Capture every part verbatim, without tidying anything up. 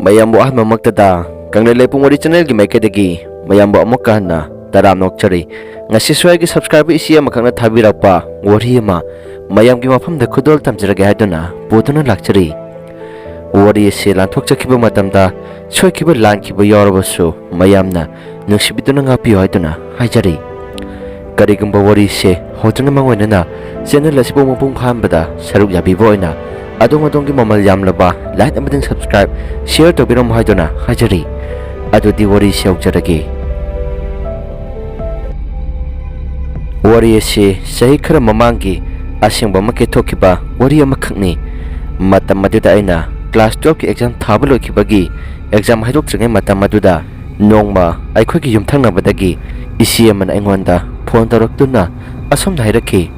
ꯃꯌꯥꯝꯕꯨ ꯑꯍꯥꯟꯕꯃꯛꯇꯗ ꯀꯪꯂꯩ ꯂꯩꯄꯨꯡ ꯋꯥꯔꯤ channelꯒꯤ ꯃꯥꯏꯀꯩꯗꯒꯤ ꯃꯌꯥꯝꯕꯨ ꯑꯃꯨꯛꯀ ꯍꯟꯅ ꯇꯔꯥꯝꯅ ꯑꯣꯛꯆꯔꯤ꯫ ꯉꯁꯤꯁꯨ ꯑꯩꯒꯤ subscriber ꯏꯆꯦ ꯑꯃꯈꯛꯅ ꯊꯥꯕꯤꯔꯛꯄ ꯋꯥꯔꯤ ꯑꯃ ꯃꯌꯥꯝꯒꯤ ꯃꯐꯝꯗ ꯈꯨꯗꯣꯜ ꯇꯝꯖꯔꯒꯦ ꯍꯥꯏꯗꯨꯅ ꯄꯨꯗꯨꯅ ꯂꯥꯛꯆꯔꯤ꯫ ꯋꯥꯔꯤ ꯑꯁꯤ ꯂꯥꯟꯊꯣꯛꯆꯈꯤꯕ ꯃꯇꯝꯗ ꯁꯣꯏꯈꯤꯕ ꯂꯥꯟꯈꯤꯕ ꯌꯥꯎꯔꯕꯁꯨ ꯃꯌꯥꯝꯅ ꯅꯨꯡꯁꯤꯕꯤꯗꯨꯅ ꯉꯥꯛꯄꯤꯌꯨ ꯍꯥꯏꯗꯨꯅ ꯍꯥꯏꯖꯔꯤ꯫ ꯀꯔꯤꯒꯨꯝꯕ ꯋꯥꯔꯤꯁꯦ ꯍꯧꯗ꯭ꯔꯤꯉꯩ ꯃꯥꯡꯑꯣꯏꯅꯅ channel ꯑꯁꯤꯕꯨ ꯃꯄꯨꯡ ꯐꯥꯍꯟꯕꯗ ꯁꯔꯨꯛ ꯌꯥꯕꯤꯕ ꯑꯣꯏꯅ ꯑꯗꯣꯝ ꯑꯗꯣꯝꯒꯤ ꯃꯃꯜ ꯌꯥꯝꯂꯕ like ꯑꯃꯗꯤ subscribe, share ꯇꯧꯕꯤꯔꯝꯃꯨ ꯍꯥꯏꯗꯨꯅ ꯍꯥꯏꯖꯔꯤ꯫ ꯑꯗꯨꯗꯤ ꯋꯥꯔꯤꯁꯤ ꯍꯧꯖꯔꯒꯦ꯫ ꯋꯥꯔꯤ ꯑꯁꯤ ꯆꯍꯤ ꯈꯔ ꯃꯃꯥꯡꯒꯤ ꯑꯁꯦꯡꯕꯃꯛꯀꯤ ꯊꯣꯛꯈꯤꯕ ꯋꯥꯔꯤ ꯑꯃꯈꯛꯅꯤ꯫ ꯃꯇꯝ ꯑꯗꯨꯗ ꯑꯩꯅ class twelveꯀꯤ exam ꯊꯥꯕ ꯂꯣꯏꯈꯤꯕꯒꯤ exam ꯍꯥꯏꯗꯣꯛꯇ꯭ꯔꯤꯉꯩ ꯃꯇꯝ ꯑꯗꯨꯗ ꯅꯣꯡꯃ ꯑꯩꯈꯣꯏꯒꯤ ꯌꯨꯝꯊꯪꯅꯕꯗꯒꯤ ꯏꯆꯦ ꯑꯃꯅ ꯑꯩꯉꯣꯟꯗ phone ꯇꯧꯔꯛꯇꯨꯅ ꯑꯁꯨꯝꯅ ꯍꯥꯏꯔꯛꯈꯤ,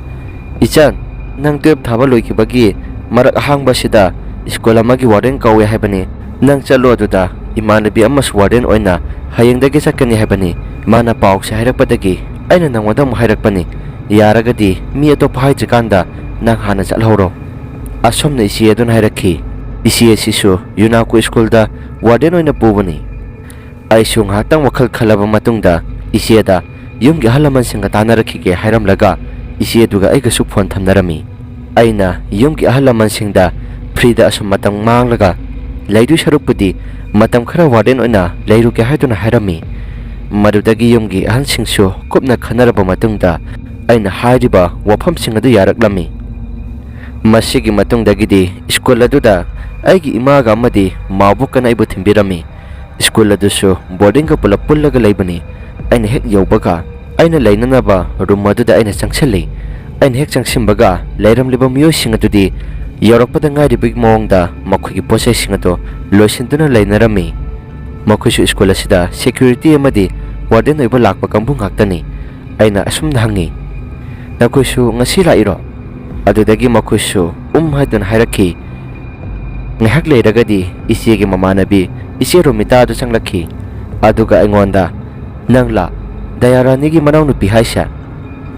"ꯏꯆꯟ, ꯅꯪ twelve ꯊꯥꯕ ꯂꯣꯏꯈꯤꯕꯒꯤ ꯃꯔꯛ ꯑꯍꯥꯡꯕꯁꯤꯗ school ꯑꯃꯒꯤ warden ꯀꯧꯋꯦ ꯍꯥꯏꯕꯅꯤ꯫ ꯅꯪ ꯆꯠꯂꯣ ꯑꯗꯨꯗ, ꯏꯃꯥꯟꯅꯕꯤ ꯑꯃꯁꯨ warden ꯑꯣꯏꯅ ꯍꯌꯦꯡꯗꯒꯤ ꯆꯠꯀꯅꯤ ꯍꯥꯏꯕꯅꯤ꯫ ꯃꯥꯅ ꯄꯥꯎꯁꯦ ꯍꯥꯏꯔꯛꯄꯗꯒꯤ ꯑꯩꯅ ꯅꯪꯉꯣꯟꯗ ꯑꯃꯨꯛ ꯍꯥꯏꯔꯛꯄꯅꯤ꯫ ꯌꯥꯔꯒꯗꯤ ꯃꯤ ꯑꯇꯣꯞꯄ ꯍꯥꯏꯗ꯭ꯔꯤꯀꯥꯟꯗ ꯅꯪ ꯍꯥꯟꯅ ꯆꯠꯍꯧꯔꯣ"꯫ ꯑꯁꯨꯝꯅ ꯏꯆꯦ ꯑꯗꯨꯅ ꯍꯥꯏꯔꯛꯈꯤ꯫ ꯏꯆꯦ ꯑꯁꯤꯁꯨ ꯌꯨꯅꯥꯀꯣ schoolꯗ warden ꯑꯣꯏꯅ ꯄꯨꯕꯅꯤ꯫ ꯑꯩꯁꯨ ꯉꯥꯏꯍꯥꯛꯇꯪ ꯋꯥꯈꯜ ꯈꯜꯂꯕ ꯃꯇꯨꯡꯗ ꯏꯆꯦꯗ ꯌꯨꯝꯒꯤ ꯑꯍꯜ ꯂꯃꯟꯁꯤꯡꯒ ꯇꯥꯟꯅꯔꯛꯈꯤꯒꯦ ꯍꯥꯏꯔꯝꯂꯒ ꯏꯆꯦꯗꯨꯒ ꯑꯩꯒꯁꯨ phone ꯊꯝꯅꯔꯝꯃꯤ꯫ ꯑꯩꯅ ꯌꯨꯝꯒꯤ ꯑꯍꯜ ꯂꯃꯟꯁꯤꯡꯗ freeꯗ ꯑꯁꯨꯝ ꯃꯇꯝ ꯃꯥꯡꯂꯒ ꯂꯩꯗꯣꯏ ꯁꯔꯨꯛꯄꯨꯗꯤ ꯃꯇꯝ ꯈꯔ warden ꯑꯣꯏꯅ ꯂꯩꯔꯨꯒꯦ ꯍꯥꯏꯗꯨꯅ ꯍꯥꯏꯔꯝꯃꯤ꯫ ꯃꯗꯨꯗꯒꯤ ꯌꯨꯝꯒꯤ ꯑꯍꯜꯁꯤꯡꯁꯨ ꯀꯨꯞꯅ ꯈꯟꯅꯔꯕ ꯃꯇꯨꯡꯗ ꯑꯩꯅ ꯍꯥꯏꯔꯤꯕ ꯋꯥꯐꯝꯁꯤꯡ ꯑꯗꯨ ꯌꯥꯔꯛꯂꯝꯃꯤ꯫ ꯃꯁꯤꯒꯤ ꯃꯇꯨꯡꯗꯒꯤꯗꯤ school ꯑꯗꯨꯗ ꯑꯩꯒꯤ ꯏꯃꯥꯒ ꯑꯃꯗꯤ ꯃꯥꯕꯣꯛꯀꯅ ꯑꯩꯕꯨ ꯊꯤꯟꯕꯤꯔꯝꯃꯤ꯫ School ꯑꯗꯨꯁꯨ boardingꯒ ꯄꯨꯂꯞ ꯄꯨꯜꯂꯒ ꯂꯩꯕꯅꯤ꯫ ꯑꯩꯅ ꯍꯦꯛ ꯌꯧꯕꯒ ꯑꯩꯅ ꯂꯩꯅꯅꯕ room ꯑꯗꯨꯗ ꯑꯩꯅ ꯆꯪꯁꯤꯜꯂꯤ꯫ ꯑꯩꯅ ꯍꯦꯛ ꯆꯪꯁꯤꯟꯕꯒ ꯂꯩꯔꯝꯂꯤꯕ ꯃꯤꯑꯣꯏꯁꯤꯡ ꯑꯗꯨꯗꯤ ꯌꯧꯔꯛꯄꯗ ꯉꯥꯏꯔꯤꯕꯒꯤ ꯃꯑꯣꯡꯗ ꯃꯈꯣꯏꯒꯤ ꯄꯣꯠꯆꯩꯁꯤꯡ ꯑꯗꯨ ꯂꯣꯏꯁꯤꯟꯗꯨꯅ ꯂꯩꯅꯔꯝꯃꯤ꯫ ꯃꯈꯣꯏꯁꯨ school ꯑꯁꯤꯗ security ꯑꯃꯗꯤ warden ꯑꯣꯏꯕ ꯂꯥꯛꯄ ꯀꯥꯡꯕꯨ ꯉꯥꯛꯇꯅꯤ꯫ ꯑꯩꯅ ꯑꯁꯨꯝꯅ ꯍꯪꯉꯤ, "ꯅꯈꯣꯏꯁꯨ ꯉꯁꯤ ꯂꯥꯛꯏꯔꯣ?" ꯑꯗꯨꯗꯒꯤ ꯃꯈꯣꯏꯁꯨ ꯎꯝ ꯍꯥꯏꯗꯨꯅ ꯍꯥꯏꯔꯛꯈꯤ꯫ ꯉꯥꯏꯍꯥꯛ ꯂꯩꯔꯒꯗꯤ ꯏꯆꯦꯒꯤ ꯃꯃꯥꯟꯅꯕꯤ ꯏꯆꯦ ꯔꯣꯃꯤꯇꯥ ꯑꯗꯨ ꯆꯪꯂꯛꯈꯤ꯫ ꯑꯗꯨꯒ ꯑꯩꯉꯣꯟꯗ, "ꯅꯪꯂꯥ ꯗꯌꯥꯔꯥꯅꯤꯒꯤ ꯃꯅꯥꯎꯅꯨꯄꯤ ꯍꯥꯏꯁꯦ?"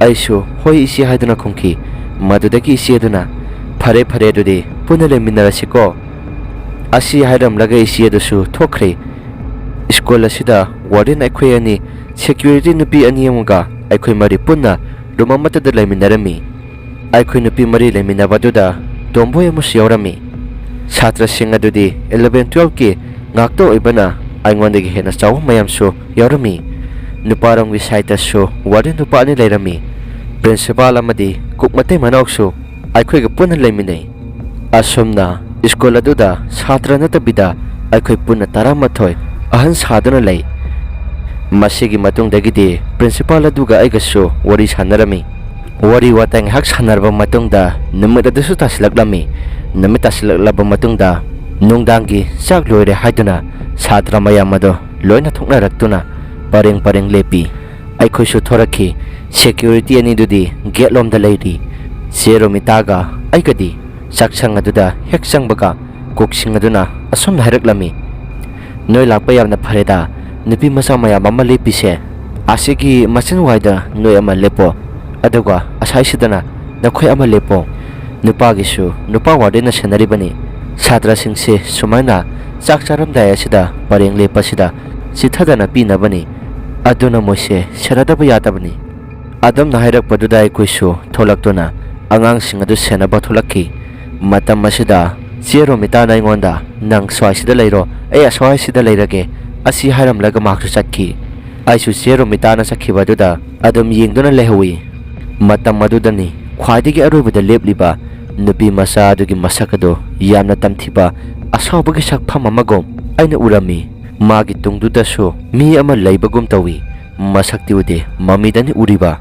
ꯑꯩꯁꯨ, "ꯍꯣꯏ ꯏꯆꯦ" ꯍꯥꯏꯗꯨꯅ ꯈꯨꯝꯈꯤ꯫ ꯃꯗꯨꯗꯒꯤ ꯏꯆꯦꯗꯨꯅ, "ꯐꯔꯦ ꯐꯔꯦ, ꯑꯗꯨꯗꯤ ꯄꯨꯟꯅ ꯂꯩꯃꯤꯟꯅꯔꯁꯤꯀꯣ"꯫ ꯑꯁꯤ ꯍꯥꯏꯔꯝꯂꯒ ꯏꯆꯦ ꯑꯗꯨꯁꯨ ꯊꯣꯛꯈ꯭ꯔꯦ꯫ ꯁ꯭ꯀꯨꯜ ꯑꯁꯤꯗ ꯋꯥꯔꯗꯦꯟ ꯑꯩꯈꯣꯏ ꯑꯅꯤ, ꯁꯦꯀ꯭ꯌꯨꯔꯤꯇꯤ ꯅꯨꯄꯤ ꯑꯅꯤ ꯑꯃꯒ ꯑꯩꯈꯣꯏ ꯃꯔꯤ ꯄꯨꯟꯅ ꯔꯨꯝ ꯑꯃꯠꯇꯗ ꯂꯩꯃꯤꯟꯅꯔꯝꯃꯤ꯫ ꯑꯩꯈꯣꯏ ꯅꯨꯄꯤ ꯃꯔꯤ ꯂꯩꯃꯤꯟꯅꯕꯗꯨꯗ ꯇꯣꯝꯕꯣꯏ ꯑꯃꯁꯨ ꯌꯥꯎꯔꯝꯃꯤ꯫ ꯁꯥꯇ꯭ꯔꯁꯤꯡ ꯑꯗꯨꯗꯤ ꯏꯂꯚꯦꯟ ꯇꯨꯋꯦꯜꯐꯀꯤ ꯉꯥꯛꯇ ꯑꯣꯏꯕꯅ ꯑꯩꯉꯣꯟꯗꯒꯤ ꯍꯦꯟꯅ ꯆꯥꯎꯕ ꯃꯌꯥꯝꯁꯨ ꯌꯥꯎꯔꯝꯃꯤ꯫ ꯅꯨꯄꯥꯔꯣꯝꯒꯤ ꯁꯥꯏꯠꯇꯁꯨ ꯋꯥꯔꯗꯦꯟ ꯅꯨꯄꯥ ꯑꯅꯤ ꯂꯩꯔꯝꯃꯤ꯫ ꯄ꯭ꯔꯤꯟꯁꯤꯄꯥꯜ ꯑꯃꯗꯤ ꯀꯨꯛ ꯃꯇꯩ ꯃꯅꯥꯎꯁꯨ ꯑꯩꯈꯣꯏꯒ ꯄꯨꯟꯅ ꯂꯩꯃꯤꯟꯅꯩ꯫ ꯑꯁꯨꯝꯅ ꯁ꯭ꯀꯨꯜ ꯑꯗꯨꯗ ꯁꯥꯇ꯭ꯔ ꯅꯠꯇꯕꯤꯗ ꯑꯩꯈꯣꯏ ꯄꯨꯟꯅ ꯇꯔꯥꯃꯥꯊꯣꯏ ꯑꯍꯟ ꯁꯥꯗꯨꯅ ꯂꯩ꯫ ꯃꯁꯤꯒꯤ ꯃꯇꯨꯡꯗꯒꯤꯗꯤ ꯄ꯭ꯔꯤꯟꯁꯤꯄꯥꯜ ꯑꯗꯨꯒ ꯑꯩꯒꯁꯨ ꯋꯥꯔꯤ ꯁꯥꯟꯅꯔꯝꯃꯤ꯫ ꯋꯥꯔꯤ ꯋꯥꯇꯥꯏ ꯉꯥꯏꯍꯥꯛ ꯁꯥꯟꯅꯔꯕ ꯃꯇꯨꯡꯗ ꯅꯨꯃꯤꯠ ꯑꯗꯨꯁꯨ ꯇꯥꯁꯤꯜꯂꯛꯂꯝꯃꯤ꯫ ꯅꯨꯃꯤꯠ ꯇꯥꯁꯤꯜꯂꯛꯂꯕ ꯃꯇꯨꯡꯗ ꯅꯨꯡꯗꯥꯡꯒꯤ ꯆꯥꯛ ꯂꯣꯏꯔꯦ ꯍꯥꯏꯗꯨꯅ ꯁꯥꯇ꯭ꯔ ꯃꯌꯥꯝ ꯑꯗꯨ ꯂꯣꯏꯅ ꯊꯣꯛꯅꯔꯛꯇꯨꯅ ꯄꯔꯦꯡ ꯄꯔꯦꯡ ꯂꯦꯞꯄꯤ꯫ ꯑꯩꯈꯣꯏꯁꯨ ꯊꯣꯔꯛꯈꯤ꯫ ꯁꯦꯀ꯭ꯌꯨꯔꯤꯇꯤ ꯑꯅꯤꯗꯨꯗꯤ ꯒꯦꯠ ꯂꯣꯝꯗ ꯂꯩꯔꯤ꯫ ꯆꯦ ꯔꯣꯃꯤꯇꯥꯒ ꯑꯩꯒꯗꯤ ꯆꯥꯛꯁꯪ ꯑꯗꯨꯗ ꯍꯦꯛ ꯆꯪꯕꯒ ꯀꯨꯛꯁꯤꯡ ꯑꯗꯨꯅ ꯑꯁꯨꯝꯅ ꯍꯥꯏꯔꯛꯂꯝꯃꯤ, "ꯅꯣꯏ ꯂꯥꯛꯄ ꯌꯥꯝꯅ ꯐꯔꯦꯗ, ꯅꯨꯄꯤ ꯃꯆꯥ ꯃꯌꯥꯝ ꯑꯃ ꯂꯦꯞꯄꯤꯁꯦ꯫ ꯑꯁꯤꯒꯤ ꯃꯆꯤꯟ ꯋꯥꯏꯗ ꯅꯣꯏ ꯑꯃ ꯂꯦꯞꯄꯣ, ꯑꯗꯨꯒ ꯑꯁꯥꯏꯁꯤꯗꯅ ꯅꯈꯣꯏ ꯑꯃ ꯂꯦꯞꯄꯣ꯫ ꯅꯨꯄꯥꯒꯤꯁꯨ ꯅꯨꯄꯥ ꯋꯥꯔꯗꯦꯟꯅ ꯁꯦꯟꯅꯔꯤꯕꯅꯤ꯫ ꯁꯥꯇ꯭ꯔꯁꯤꯡꯁꯦ ꯁꯨꯃꯥꯏꯅ ꯆꯥꯛ ꯆꯥꯔꯝꯗꯥꯏ ꯑꯁꯤꯗ ꯄꯔꯦꯡ ꯂꯦꯞꯄꯁꯤꯗ ꯆꯤꯊꯗꯅ ꯄꯤꯅꯕꯅꯤ꯫ ꯑꯗꯨꯅ ꯃꯣꯏꯁꯦ ꯁꯦꯟꯅꯗꯕ ꯌꯥꯗꯕꯅꯤ"꯫ ꯑꯗꯨꯝꯅ ꯍꯥꯏꯔꯛꯄꯗꯨꯗ ꯑꯩꯈꯣꯏꯁꯨ ꯊꯣꯛꯂꯛꯇꯨꯅ ꯑꯉꯥꯡꯁꯤꯡ ꯑꯗꯨ ꯁꯦꯟꯅꯕ ꯊꯣꯛꯂꯛꯈꯤ꯫ ꯃꯇꯝ ꯑꯁꯤꯗ ꯆꯦ ꯔꯣꯃꯤꯇꯥꯅ ꯑꯩꯉꯣꯟꯗ, "ꯅꯪ ꯁ꯭ꯋꯥꯏꯁꯤꯗ ꯂꯩꯔꯣ, ꯑꯩ ꯑꯁ꯭ꯋꯥꯏꯁꯤꯗ ꯂꯩꯔꯒꯦ", ꯑꯁꯤ ꯍꯥꯏꯔꯝꯂꯒ ꯃꯍꯥꯛꯁꯨ ꯆꯠꯈꯤ꯫ ꯑꯩꯁꯨ ꯆꯦ ꯔꯣꯃꯤꯇꯥꯅ ꯆꯠꯈꯤꯕ ꯑꯗꯨꯗ ꯑꯗꯨꯝ ꯌꯦꯡꯗꯨꯅ ꯂꯩꯍꯧꯏ꯫ ꯃꯇꯝ ꯑꯗꯨꯗꯅꯤ ꯈ꯭ꯋꯥꯏꯗꯒꯤ ꯑꯔꯣꯏꯕꯗ ꯂꯦꯞꯂꯤꯕ ꯅꯨꯄꯤ ꯃꯆꯥ ꯑꯗꯨꯒꯤ ꯃꯁꯛ ꯑꯗꯨ ꯌꯥꯝꯅ ꯇꯝꯊꯤꯕ ꯑꯁꯥꯎꯕꯒꯤ ꯁꯛꯐꯝ ꯑꯃꯒꯨꯝ ꯑꯩꯅ ꯎꯔꯝꯃꯤ꯫ ꯃꯥꯒꯤ ꯇꯨꯡꯗꯨꯗꯁꯨ ꯃꯤ ꯑꯃ ꯂꯩꯕꯒꯨꯝ ꯇꯧꯏ꯫ ꯃꯁꯛꯇꯤ ꯎꯗꯦ, ꯃꯃꯤꯗꯅꯤ ꯎꯔꯤꯕ꯫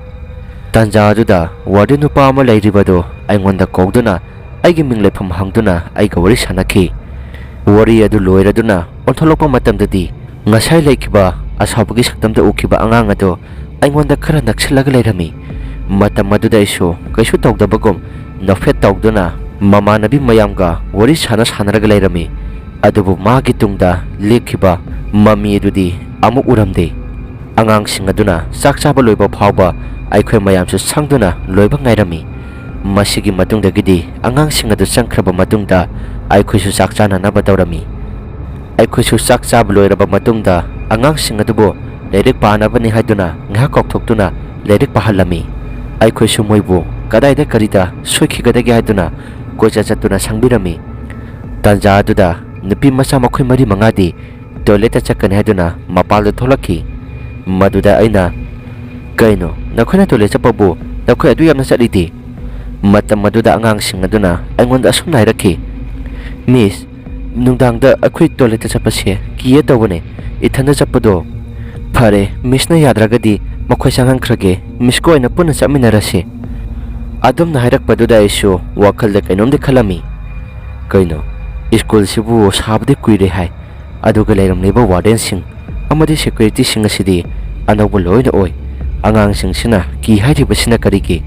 ꯇꯥꯟꯖꯥ ꯑꯗꯨꯗ ꯋꯥꯔꯗꯦꯟ ꯅꯨꯄꯥ ꯑꯃ ꯂꯩꯔꯤꯕꯗꯨ ꯑꯩꯉꯣꯟꯗ ꯀꯧꯗꯨꯅ ꯑꯩꯒꯤ ꯃꯤꯡ ꯂꯩꯐꯝ ꯍꯪꯗꯨꯅ ꯑꯩꯒ ꯋꯥꯔꯤ ꯁꯥꯟꯅꯈꯤ꯫ ꯋꯥꯔꯤ ꯑꯗꯨ ꯂꯣꯏꯔꯗꯨꯅ ꯑꯣꯟꯊꯣꯛꯂꯛꯄ ꯃꯇꯝꯗꯗꯤ ꯉꯁꯥꯏ ꯂꯩꯈꯤꯕ ꯑꯁꯥꯎꯕꯒꯤ ꯁꯛꯇꯝꯗ ꯎꯈꯤꯕ ꯑꯉꯥꯡ ꯑꯗꯨ ꯑꯩꯉꯣꯟꯗ ꯈꯔ ꯅꯛꯁꯤꯜꯂꯒ ꯂꯩꯔꯝꯃꯤ꯫ ꯃꯇꯝ ꯑꯗꯨꯗ ꯑꯩꯁꯨ ꯀꯩꯁꯨ ꯇꯧꯗꯕꯒꯨꯝ ꯅꯣꯛꯐꯦꯠ ꯇꯧꯗꯨꯅ ꯃꯃꯥꯟꯅꯕꯤ ꯃꯌꯥꯝꯒ ꯋꯥꯔꯤ ꯁꯥꯟꯅ ꯁꯥꯟꯅꯔꯒ ꯂꯩꯔꯝꯃꯤ꯫ ꯑꯗꯨꯕꯨ ꯃꯥꯒꯤ ꯇꯨꯡꯗ ꯂꯦꯞꯈꯤꯕ ꯃꯃꯤ ꯑꯗꯨꯗꯤ ꯑꯃꯨꯛ ꯎꯔꯝꯗꯦ꯫ ꯑꯉꯥꯡꯁꯤꯡ ꯑꯗꯨꯅ ꯆꯥꯛ ꯆꯥꯕ ꯂꯣꯏꯕ ꯐꯥꯎꯕ ꯑꯩꯈꯣꯏ ꯃꯌꯥꯝꯁꯨ ꯁꯪꯗꯨꯅ ꯂꯣꯏꯕ ꯉꯥꯏꯔꯝꯃꯤ꯫ ꯃꯁꯤꯒꯤ ꯃꯇꯨꯡꯗꯒꯤꯗꯤ ꯑꯉꯥꯡꯁꯤꯡ ꯑꯗꯨ ꯆꯪꯈ꯭ꯔꯕ ꯃꯇꯨꯡꯗ ꯑꯩꯈꯣꯏꯁꯨ ꯆꯥꯛ ꯆꯥꯅꯅꯕ ꯇꯧꯔꯝꯃꯤ꯫ ꯑꯩꯈꯣꯏꯁꯨ ꯆꯥꯛ ꯆꯥꯕ ꯂꯣꯏꯔꯕ ꯃꯇꯨꯡꯗ ꯑꯉꯥꯡꯁꯤꯡ ꯑꯗꯨꯕꯨ ꯂꯥꯏꯔꯤꯛ ꯄꯥꯅꯕꯅꯤ ꯍꯥꯏꯗꯨꯅ ꯉꯥꯏꯍꯥꯛ ꯀꯧꯊꯣꯛꯇꯨꯅ ꯂꯥꯏꯔꯤꯛ ꯄꯥꯍꯜꯂꯝꯃꯤ꯫ ꯑꯩꯈꯣꯏꯁꯨ ꯃꯣꯏꯕꯨ ꯀꯗꯥꯏꯗ ꯀꯔꯤꯗ ꯁꯣꯏꯈꯤꯒꯗꯒꯦ ꯍꯥꯏꯗꯨꯅ ꯀꯣꯏꯆꯠ ꯆꯠꯇꯨꯅ ꯁꯪꯕꯤꯔꯝꯃꯤ꯫ ꯇꯥꯟꯖꯥ ꯑꯗꯨꯗ ꯅꯨꯄꯤ ꯃꯆꯥ ꯃꯈꯣꯏ ꯃꯔꯤ ꯃꯉꯥꯗꯤ ꯇꯣꯏꯂꯦꯠꯇ ꯆꯠꯀꯅꯤ ꯍꯥꯏꯗꯨꯅ ꯃꯄꯥꯜꯗ ꯊꯣꯛꯂꯛꯈꯤ꯫ ꯃꯗꯨꯗ ꯑꯩꯅ, "ꯀꯩꯅꯣ, ꯅꯈꯣꯏꯅ ꯇꯣꯏꯂꯦꯠ ꯆꯠꯄꯕꯨ ꯅꯈꯣꯏ ꯑꯗꯨ ꯌꯥꯝꯅ ꯆꯠꯂꯤꯗꯤ?" ꯃꯇꯝ ꯑꯗꯨꯗ ꯑꯉꯥꯡꯁꯤꯡ ꯑꯗꯨꯅ ꯑꯩꯉꯣꯟꯗ ꯑꯁꯨꯝꯅ ꯍꯥꯏꯔꯛꯈꯤ, "ꯃꯤꯁ, ꯅꯨꯡꯗꯥꯡꯗ ꯑꯩꯈꯣꯏ ꯇꯣꯏꯂꯦꯠꯇ ꯆꯠꯄꯁꯦ ꯀꯤꯌꯦ ꯇꯧꯕꯅꯦ, ꯏꯊꯟꯗ ꯆꯠꯄꯗꯣ꯫ ꯐꯔꯦ, ꯃꯤꯁꯅ ꯌꯥꯗ꯭ꯔꯒꯗꯤ ꯃꯈꯣꯏ ꯆꯪꯍꯟꯈ꯭ꯔꯒꯦ, ꯃꯤꯁꯀ ꯑꯣꯏꯅ ꯄꯨꯟꯅ ꯆꯠꯃꯤꯟꯅꯔꯁꯤ꯫" ꯑꯗꯨꯝꯅ ꯍꯥꯏꯔꯛꯄꯗꯨꯗ ꯑꯩꯁꯨ ꯋꯥꯈꯜꯗ ꯀꯩꯅꯣꯝꯗꯤ ꯈꯜꯂꯝꯃꯤ꯫ "ꯀꯩꯅꯣ, ꯁ꯭ꯀꯨꯜꯁꯤꯕꯨ ꯁꯥꯕꯗꯤ ꯀꯨꯏꯔꯦ ꯍꯥꯏ, ꯑꯗꯨꯒ ꯂꯩꯔꯝꯂꯤꯕ ꯋꯥꯔꯗꯦꯟꯁꯤꯡ ꯑꯃꯗꯤ ꯁꯦꯀ꯭ꯌꯨꯔꯤꯇꯤꯁꯤꯡ ꯑꯁꯤꯗꯤ ꯑꯅꯧꯕ ꯂꯣꯏꯅ ꯑꯣꯏ꯫ ꯑꯉꯥꯡꯁꯤꯡꯁꯤꯅ ꯀꯤ ꯍꯥꯏꯔꯤꯕꯁꯤꯅ ꯀꯔꯤꯒꯤ?"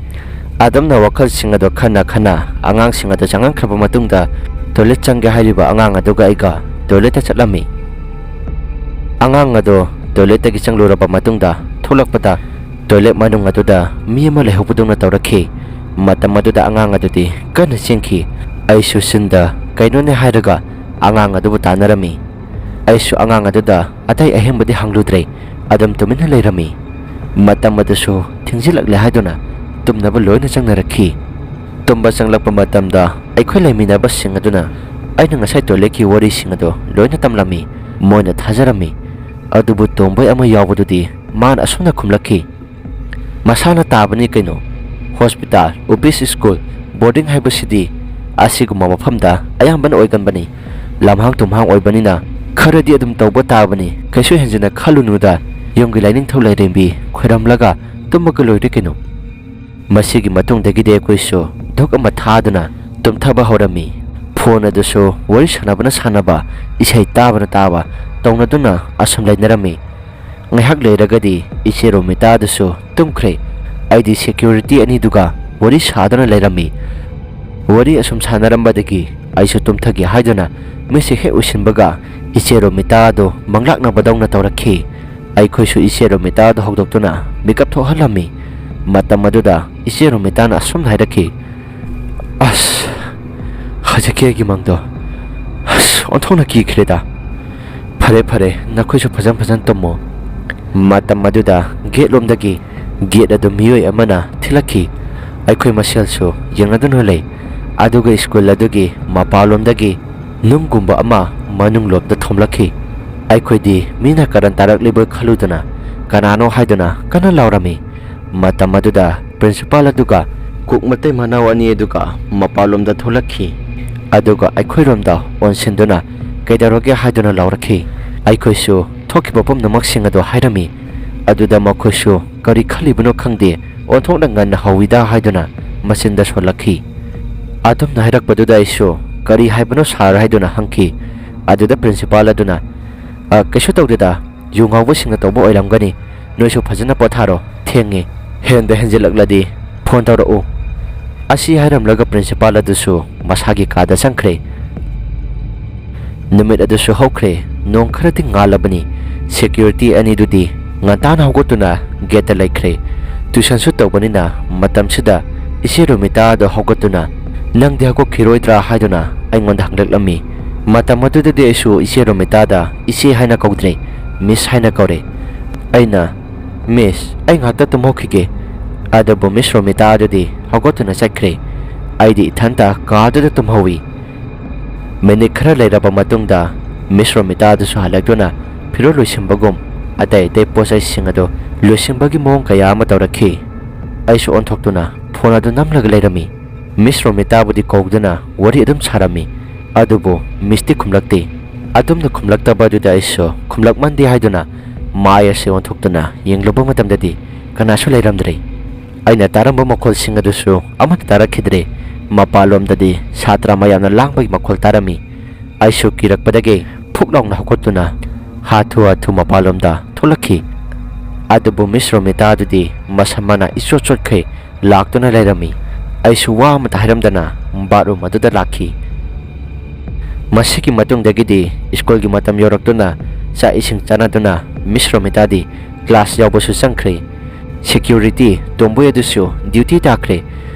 ꯑꯗꯨꯝꯅ ꯋꯥꯈꯜꯁꯤꯡ ꯑꯗꯨ ꯈꯟꯅ ꯈꯟꯅ ꯑꯉꯥꯡꯁꯤꯡ ꯑꯗꯨ ꯆꯪꯍꯟꯈ꯭ꯔꯕ ꯃꯇꯨꯡꯗ ꯇꯣꯏꯂꯦꯠ ꯆꯪꯒꯦ ꯍꯥꯏꯔꯤꯕ ꯑꯉꯥꯡ ꯑꯗꯨꯒ ꯑꯩꯒ ꯇꯣꯏꯂꯦꯠꯇ ꯆꯠꯂꯝꯃꯤ꯫ ꯑꯉꯥꯡ ꯑꯗꯨ ꯇꯣꯏꯂꯦꯠꯇꯒꯤ ꯆꯪꯂꯨꯔꯕ ꯃꯇꯨꯡꯗ ꯊꯣꯛꯂꯛꯄꯗ ꯇꯣꯏꯂꯦꯠ ꯃꯅꯨꯡ ꯑꯗꯨꯗ ꯃꯤ ꯑꯃ ꯂꯩꯍꯧꯕꯗꯧꯅ ꯇꯧꯔꯛꯈꯤ꯫ ꯃꯇꯝ ꯑꯗꯨꯗ ꯑꯉꯥꯡ ꯑꯗꯨꯗꯤ ꯀꯟꯅ ꯆꯦꯟꯈꯤ꯫ ꯑꯩꯁꯨ ꯆꯤꯟꯗ ꯀꯩꯅꯣꯅꯦ ꯍꯥꯏꯔꯒ ꯑꯉꯥꯡ ꯑꯗꯨꯕꯨ ꯇꯥꯟꯅꯔꯝꯃꯤ꯫ ꯑꯩꯁꯨ ꯑꯉꯥꯡ ꯑꯗꯨꯗ ꯑꯇꯩ ꯑꯍꯦꯟꯕꯗꯤ ꯍꯪꯂꯨꯗ꯭ꯔꯦ꯫ ꯑꯗꯨꯝ ꯇꯨꯃꯤꯟꯅ ꯂꯩꯔꯝꯃꯤ꯫ ꯃꯇꯝ ꯑꯗꯨꯁꯨ ꯊꯦꯡꯖꯤꯜꯂꯛꯂꯦ ꯍꯥꯏꯗꯨꯅ ꯇꯨꯝꯅꯕ ꯂꯣꯏꯅ ꯆꯪꯅꯔꯛꯈꯤ꯫ ꯇꯨꯝꯕ ꯆꯪꯂꯛꯄ ꯃꯇꯝꯗ ꯑꯩꯈꯣꯏ ꯂꯩꯃꯤꯟꯅꯕꯁꯤꯡ ꯑꯗꯨꯅ ꯑꯩꯅ ꯉꯁꯥꯏ ꯇꯣꯏꯂꯦꯠꯀꯤ ꯋꯥꯔꯤꯁꯤꯡ ꯑꯗꯨ ꯂꯣꯏꯅ ꯇꯝꯂꯝꯃꯤ꯫ ꯃꯣꯏꯅ ꯊꯥꯖꯔꯝꯃꯤ꯫ ꯑꯗꯨꯕꯨ ꯇꯣꯝꯕꯣꯏ ꯑꯃ ꯌꯥꯎꯕꯗꯨꯗꯤ ꯃꯥꯅ ꯑꯁꯨꯝꯅ ꯈꯨꯝꯂꯛꯈꯤ, "ꯃꯁꯥꯅ ꯇꯥꯕꯅꯤ ꯀꯩꯅꯣ꯫ ꯍꯣꯁꯄꯤꯇꯥꯜ, ꯑꯣꯐꯤꯁ, ꯁ꯭ꯀꯨꯜ, ꯕꯣꯔꯗꯤꯡ ꯍꯥꯏꯕꯁꯤꯗꯤ ꯑꯁꯤꯒꯨꯝꯕ ꯃꯐꯝꯗ ꯑꯌꯥꯝꯕꯅ ꯑꯣꯏꯒꯟꯕꯅꯤ꯫ ꯂꯝꯍꯥꯡ ꯇꯨꯝꯍꯥꯡ ꯑꯣꯏꯕꯅꯤꯅ ꯈꯔꯗꯤ ꯑꯗꯨꯝ ꯇꯧꯕ ꯇꯥꯕꯅꯤ꯫ ꯀꯩꯁꯨ ꯍꯦꯟꯖꯤꯟꯅ ꯈꯜꯂꯨꯅꯨꯗ, ꯌꯨꯝꯒꯤ ꯂꯥꯏꯅꯤꯡꯊꯧ ꯂꯥꯏꯔꯦꯝꯕꯤ ꯈꯣꯏꯔꯝꯂꯒ ꯇꯨꯝꯃꯒ ꯂꯣꯏꯔꯦ ꯀꯩꯅꯣ꯫" ꯃꯁꯤꯒꯤ ꯃꯇꯨꯡꯗꯒꯤꯗꯤ ꯑꯩꯈꯣꯏꯁꯨ ꯙꯨꯛ ꯑꯃ ꯊꯥꯗꯨꯅ ꯇꯨꯝꯊꯕ ꯍꯧꯔꯝꯃꯤ꯫ ꯐꯣꯟ ꯑꯗꯨꯁꯨ ꯋꯥꯔꯤ ꯁꯥꯟꯅꯕꯅ ꯁꯥꯟꯅꯕ, ꯏꯁꯩ ꯇꯥꯕꯅ ꯇꯥꯕ ꯇꯧꯅꯗꯨꯅ ꯑꯁꯨꯝ ꯂꯩꯅꯔꯝꯃꯤ꯫ ꯉꯥꯏꯍꯥꯛ ꯂꯩꯔꯒꯗꯤ ꯏꯆꯦ ꯔꯣꯃꯤꯇꯥ ꯑꯗꯨꯁꯨ ꯇꯨꯝꯈ꯭ꯔꯦ꯫ ꯑꯩꯗꯤ ꯁꯦꯀ꯭ꯌꯨꯔꯤꯇꯤ ꯑꯅꯤꯗꯨꯒ ꯋꯥꯔꯤ ꯁꯥꯗꯨꯅ ꯂꯩꯔꯝꯃꯤ꯫ ꯋꯥꯔꯤ ꯑꯁꯨꯝ ꯁꯥꯟꯅꯔꯝꯕꯗꯒꯤ ꯑꯩꯁꯨ ꯇꯨꯝꯊꯒꯦ ꯍꯥꯏꯗꯨꯅ ꯃꯤꯠꯁꯦ ꯍꯦꯛ ꯎꯏꯁꯤꯟꯕꯒ ꯏꯆꯦ ꯔꯣꯃꯤꯇꯥ ꯑꯗꯨ ꯃꯪꯂꯥꯛꯅꯕꯗꯧꯅ ꯇꯧꯔꯛꯈꯤ꯫ ꯑꯩꯈꯣꯏꯁꯨ ꯏꯆꯦ ꯔꯣꯃꯤꯇꯥ ꯑꯗꯨ ꯍꯧꯗꯣꯛꯇꯨꯅ ꯃꯤꯀꯞ ꯊꯣꯛꯍꯜꯂꯝꯃꯤ꯫ ꯃꯇꯝ ꯑꯗꯨꯗ ꯏꯆꯦ ꯔꯣꯃꯤꯇꯥꯅ ꯑꯁꯨꯝꯅ ꯍꯥꯏꯔꯛꯈꯤ, ꯑꯁ, ꯍꯧꯖꯤꯛꯀꯤ ꯑꯩꯒꯤ ꯃꯪꯗꯣ ꯑꯁ ꯑꯣꯟꯊꯣꯛꯅ ꯀꯤꯈ꯭ꯔꯦꯗ꯫ ꯐꯔꯦ ꯐꯔꯦ, ꯅꯈꯣꯏꯁꯨ ꯐꯖꯅ ꯐꯖꯅ ꯇꯨꯝꯃꯣ꯫ ꯃꯇꯝ ꯑꯗꯨꯗ ꯒꯦꯠ ꯂꯣꯝꯗꯒꯤ ꯒꯦꯠ ꯑꯗꯨ ꯃꯤꯑꯣꯏ ꯑꯃꯅ ꯊꯤꯜꯂꯛꯈꯤ꯫ ꯑꯩꯈꯣꯏ ꯃꯁꯦꯜꯁꯨ ꯌꯦꯡꯅꯗꯨꯅ ꯂꯩ꯫ ꯑꯗꯨꯒ ꯁ꯭ꯀꯨꯜ ꯑꯗꯨꯒꯤ ꯃꯄꯥꯟꯂꯣꯝꯗꯒꯤ ꯅꯨꯡꯒꯨꯝꯕ ꯑꯃ ꯃꯅꯨꯡꯂꯣꯝꯗ ꯊꯣꯝꯂꯛꯈꯤ꯫ ꯑꯩꯈꯣꯏꯗꯤ ꯃꯤꯅ ꯀꯔꯟ ꯇꯥꯔꯛꯂꯤꯕ ꯈꯜꯂꯨꯗꯨꯅ ꯀꯅꯥꯅꯣ ꯍꯥꯏꯗꯨꯅ ꯀꯟꯅ ꯂꯥꯎꯔꯝꯃꯤ꯫ ꯃꯇꯝ ꯑꯗꯨꯗ ꯄ꯭ꯔꯤꯟꯁꯤꯄꯥꯜ ꯑꯗꯨꯒ ꯀꯣꯛ ꯃꯇꯩ ꯃꯅꯥꯎ ꯑꯅꯤ ꯑꯗꯨꯒ ꯃꯄꯥꯟꯂꯣꯝꯗ ꯊꯣꯛꯂꯛꯈꯤ꯫ ꯑꯗꯨꯒ ꯑꯩꯈꯣꯏꯔꯣꯝꯗ ꯑꯣꯟꯁꯤꯟꯗꯨꯅ "ꯀꯩꯗꯧꯔꯒꯦ?" ꯍꯥꯏꯗꯨꯅ ꯂꯥꯎꯔꯛꯈꯤ꯫ ꯑꯩꯈꯣꯏꯁꯨ ꯊꯣꯛꯈꯤꯕ ꯄꯨꯝꯅꯃꯛꯁꯤꯡ ꯑꯗꯨ ꯍꯥꯏꯔꯝꯃꯤ꯫ ꯑꯗꯨꯗ ꯃꯈꯣꯏꯁꯨ "ꯀꯔꯤ ꯈꯜꯂꯤꯕꯅꯣ ꯈꯪꯗꯦ, ꯑꯣꯟꯊꯣꯛꯅ ꯉꯟꯅ ꯍꯧꯋꯤꯗ" ꯍꯥꯏꯗꯨꯅ ꯃꯆꯤꯟꯗ ꯁꯣꯜꯂꯛꯈꯤ꯫ ꯑꯗꯨꯝꯅ ꯍꯥꯏꯔꯛꯄꯗꯨꯗ ꯑꯩꯁꯨ "ꯀꯔꯤ ꯍꯥꯏꯕꯅꯣ ꯁꯥꯔ?" ꯍꯥꯏꯗꯨꯅ ꯍꯪꯈꯤ꯫ ꯑꯗꯨꯗ ꯄ꯭ꯔꯤꯟꯁꯤꯄꯥꯜ ꯑꯗꯨꯅ, "ꯑ, ꯀꯩꯁꯨ ꯇꯧꯗꯦꯗ, ꯌꯨ ꯉꯥꯎꯕꯁꯤꯡꯅ ꯇꯧꯕ ꯑꯣꯏꯔꯝꯒꯅꯤ꯫ ꯅꯣꯏꯁꯨ ꯐꯖꯅ ꯄꯣꯊꯥꯔꯣ, ꯊꯦꯡꯉꯦ꯫ ꯍꯦꯟꯗ ꯍꯦꯟꯖꯤꯜꯂꯛꯂꯗꯤ ꯐꯣꯟ ꯇꯧꯔꯛꯎ"꯫ ꯑꯁꯤ ꯍꯥꯏꯔꯝꯂꯒ ꯄ꯭ꯔꯤꯟꯁꯤꯄꯥꯜ ꯑꯗꯨꯁꯨ ꯃꯁꯥꯒꯤ ꯀꯥꯗ ꯆꯪꯈ꯭ꯔꯦ꯫ ꯅꯨꯃꯤꯠ ꯑꯗꯨꯁꯨ ꯍꯧꯈ꯭ꯔꯦ꯫ ꯅꯣꯡ ꯈꯔꯗꯤ ꯉꯥꯜꯂꯕꯅꯤ꯫ ꯁꯦꯀ꯭ꯌꯨꯔꯤꯇꯤ ꯑꯅꯤꯗꯨꯗꯤ ꯉꯟꯇꯥꯅ ꯍꯧꯒꯠꯇꯨꯅ ꯒꯦꯠꯇ ꯂꯩꯈ꯭ꯔꯦ꯫ ꯇ꯭ꯌꯨꯁꯟꯁꯨ ꯇꯧꯕꯅꯤꯅ ꯃꯇꯝꯁꯤꯗ ꯏꯆꯦ ꯔꯣꯃꯤꯇꯥ ꯑꯗꯨ ꯍꯧꯒꯠꯇꯨꯅ "ꯅꯪꯗꯤ ꯍꯧꯒꯠꯈꯤꯔꯣꯏꯗ꯭ꯔꯥ?" ꯍꯥꯏꯗꯨꯅ ꯑꯩꯉꯣꯟꯗ ꯍꯪꯂꯛꯂꯝꯃꯤ꯫ ꯃꯇꯝ ꯑꯗꯨꯗꯗꯤ ꯑꯩꯁꯨ ꯏꯆꯦ ꯔꯣꯃꯤꯇꯥꯗ "ꯏꯆꯦ" ꯍꯥꯏꯅ ꯀꯧꯗ꯭ꯔꯦ, "ꯃꯤꯁ" ꯍꯥꯏꯅ ꯀꯧꯔꯦ꯫ ꯑꯩꯅ, "ꯃꯤꯁ, ꯑꯩ ꯉꯥꯛꯇ ꯇꯨꯝꯍꯧꯈꯤꯒꯦ"꯫ ꯑꯗꯨꯕꯨ ꯃꯤꯁ ꯔꯣꯃꯤꯇꯥ ꯑꯗꯨꯗꯤ ꯍꯧꯒꯠꯇꯨꯅ ꯆꯠꯈ꯭ꯔꯦ꯫ ꯑꯩꯗꯤ ꯏꯊꯟꯇ ꯀꯥꯗꯨꯗ ꯇꯨꯝꯍꯧꯏ꯫ ꯃꯤꯅꯤꯠ ꯈꯔ ꯂꯩꯔꯕ ꯃꯇꯨꯡꯗ ꯃꯤꯁ ꯔꯣꯃꯤꯇꯥ ꯑꯗꯨꯁꯨ ꯍꯜꯂꯛꯇꯨꯅ ꯐꯤꯔꯣꯜ ꯂꯣꯏꯁꯤꯟꯕꯒꯨꯝ ꯑꯇꯩ ꯑꯇꯩ ꯄꯣꯠ ꯆꯩꯁꯤꯡ ꯑꯗꯨ ꯂꯣꯏꯁꯤꯟꯕꯒꯤ ꯃꯑꯣꯡ ꯀꯌꯥ ꯑꯃ ꯇꯧꯔꯛꯈꯤ꯫ ꯑꯩꯁꯨ ꯑꯣꯟꯊꯣꯛꯇꯨꯅ ꯐꯣꯟ ꯑꯗꯨ ꯅꯝꯂꯒ ꯂꯩꯔꯝꯃꯤ꯫ ꯃꯤꯁ ꯔꯣꯃꯤꯇꯥꯕꯨꯗꯤ ꯀꯧꯗꯨꯅ ꯋꯥꯔꯤ ꯑꯗꯨꯝ ꯁꯥꯔꯝꯃꯤ꯫ ꯑꯗꯨꯕꯨ ꯃꯤꯁꯇꯤ ꯈꯨꯝꯂꯛꯇꯦ꯫ ꯑꯗꯨꯝꯅ ꯈꯨꯝꯂꯛꯇꯕ ꯑꯗꯨꯗ ꯑꯩꯁꯨ ꯈꯨꯝꯂꯛꯃꯟꯗꯦ ꯍꯥꯏꯗꯨꯅ ꯃꯥꯏ ꯑꯁꯤ ꯑꯣꯟꯊꯣꯛꯇꯨꯅ ꯌꯦꯡꯂꯨꯕ ꯃꯇꯝꯗꯗꯤ ꯀꯅꯥꯁꯨ ꯂꯩꯔꯝꯗ꯭ꯔꯦ꯫ ꯑꯩꯅ ꯇꯥꯔꯝꯕ ꯃꯈꯣꯜꯁꯤꯡ ꯑꯗꯨꯁꯨ ꯑꯃꯠꯇ ꯇꯥꯔꯛꯈꯤꯗ꯭ꯔꯦ꯫ ꯃꯄꯥꯟꯂꯣꯝꯗꯗꯤ ꯁꯥꯇ꯭ꯔ ꯃꯌꯥꯝꯅ ꯂꯥꯡꯕꯒꯤ ꯃꯈꯣꯜ ꯇꯥꯔꯝꯃꯤ꯫ ꯑꯩꯁꯨ ꯀꯤꯔꯛꯄꯗꯒꯤ ꯐꯨꯛ ꯂꯥꯎꯅ ꯍꯧꯒꯠꯇꯨꯅ ꯍꯥꯊꯨ ꯍꯥꯊꯨ ꯃꯄꯥꯟꯂꯣꯝꯗ ꯊꯣꯛꯂꯛꯈꯤ꯫ ꯑꯗꯨꯕꯨ ꯃꯤꯁ ꯔꯣꯃꯤꯇꯥ ꯑꯗꯨꯗꯤ ꯃꯁꯝ ꯃꯅꯥ ꯏꯆꯣꯠ ꯆꯣꯠꯈꯩ ꯂꯥꯛꯇꯨꯅ ꯂꯩꯔꯝꯃꯤ꯫ ꯑꯩꯁꯨ ꯋꯥ ꯑꯃꯇ ꯍꯥꯏꯔꯝꯗꯅ ꯕꯥꯠꯔꯨꯝ ꯑꯗꯨꯗ ꯂꯥꯛꯈꯤ꯫ ꯃꯁꯤꯒꯤ ꯃꯇꯨꯡꯗꯒꯤꯗꯤ ꯁ꯭ꯀꯨꯜꯒꯤ ꯃꯇꯝ ꯌꯧꯔꯛꯇꯨꯅ ꯆꯥꯛ ꯏꯁꯤꯡ ꯆꯥꯅꯗꯨꯅ ꯃꯤꯁ ꯔꯣꯃꯤꯇꯥꯗꯤ ꯀ꯭ꯂꯥꯁ ꯌꯥꯎꯕꯁꯨ ꯆꯪꯈ꯭ꯔꯦ꯫ ꯁꯦꯀ꯭ꯌꯨꯔꯤꯇꯤ ꯇꯣꯝꯕꯣꯏ ꯑꯗꯨꯁꯨ ꯗ꯭ꯌꯨꯇꯤ ꯇꯥꯈ꯭ꯔꯦ꯫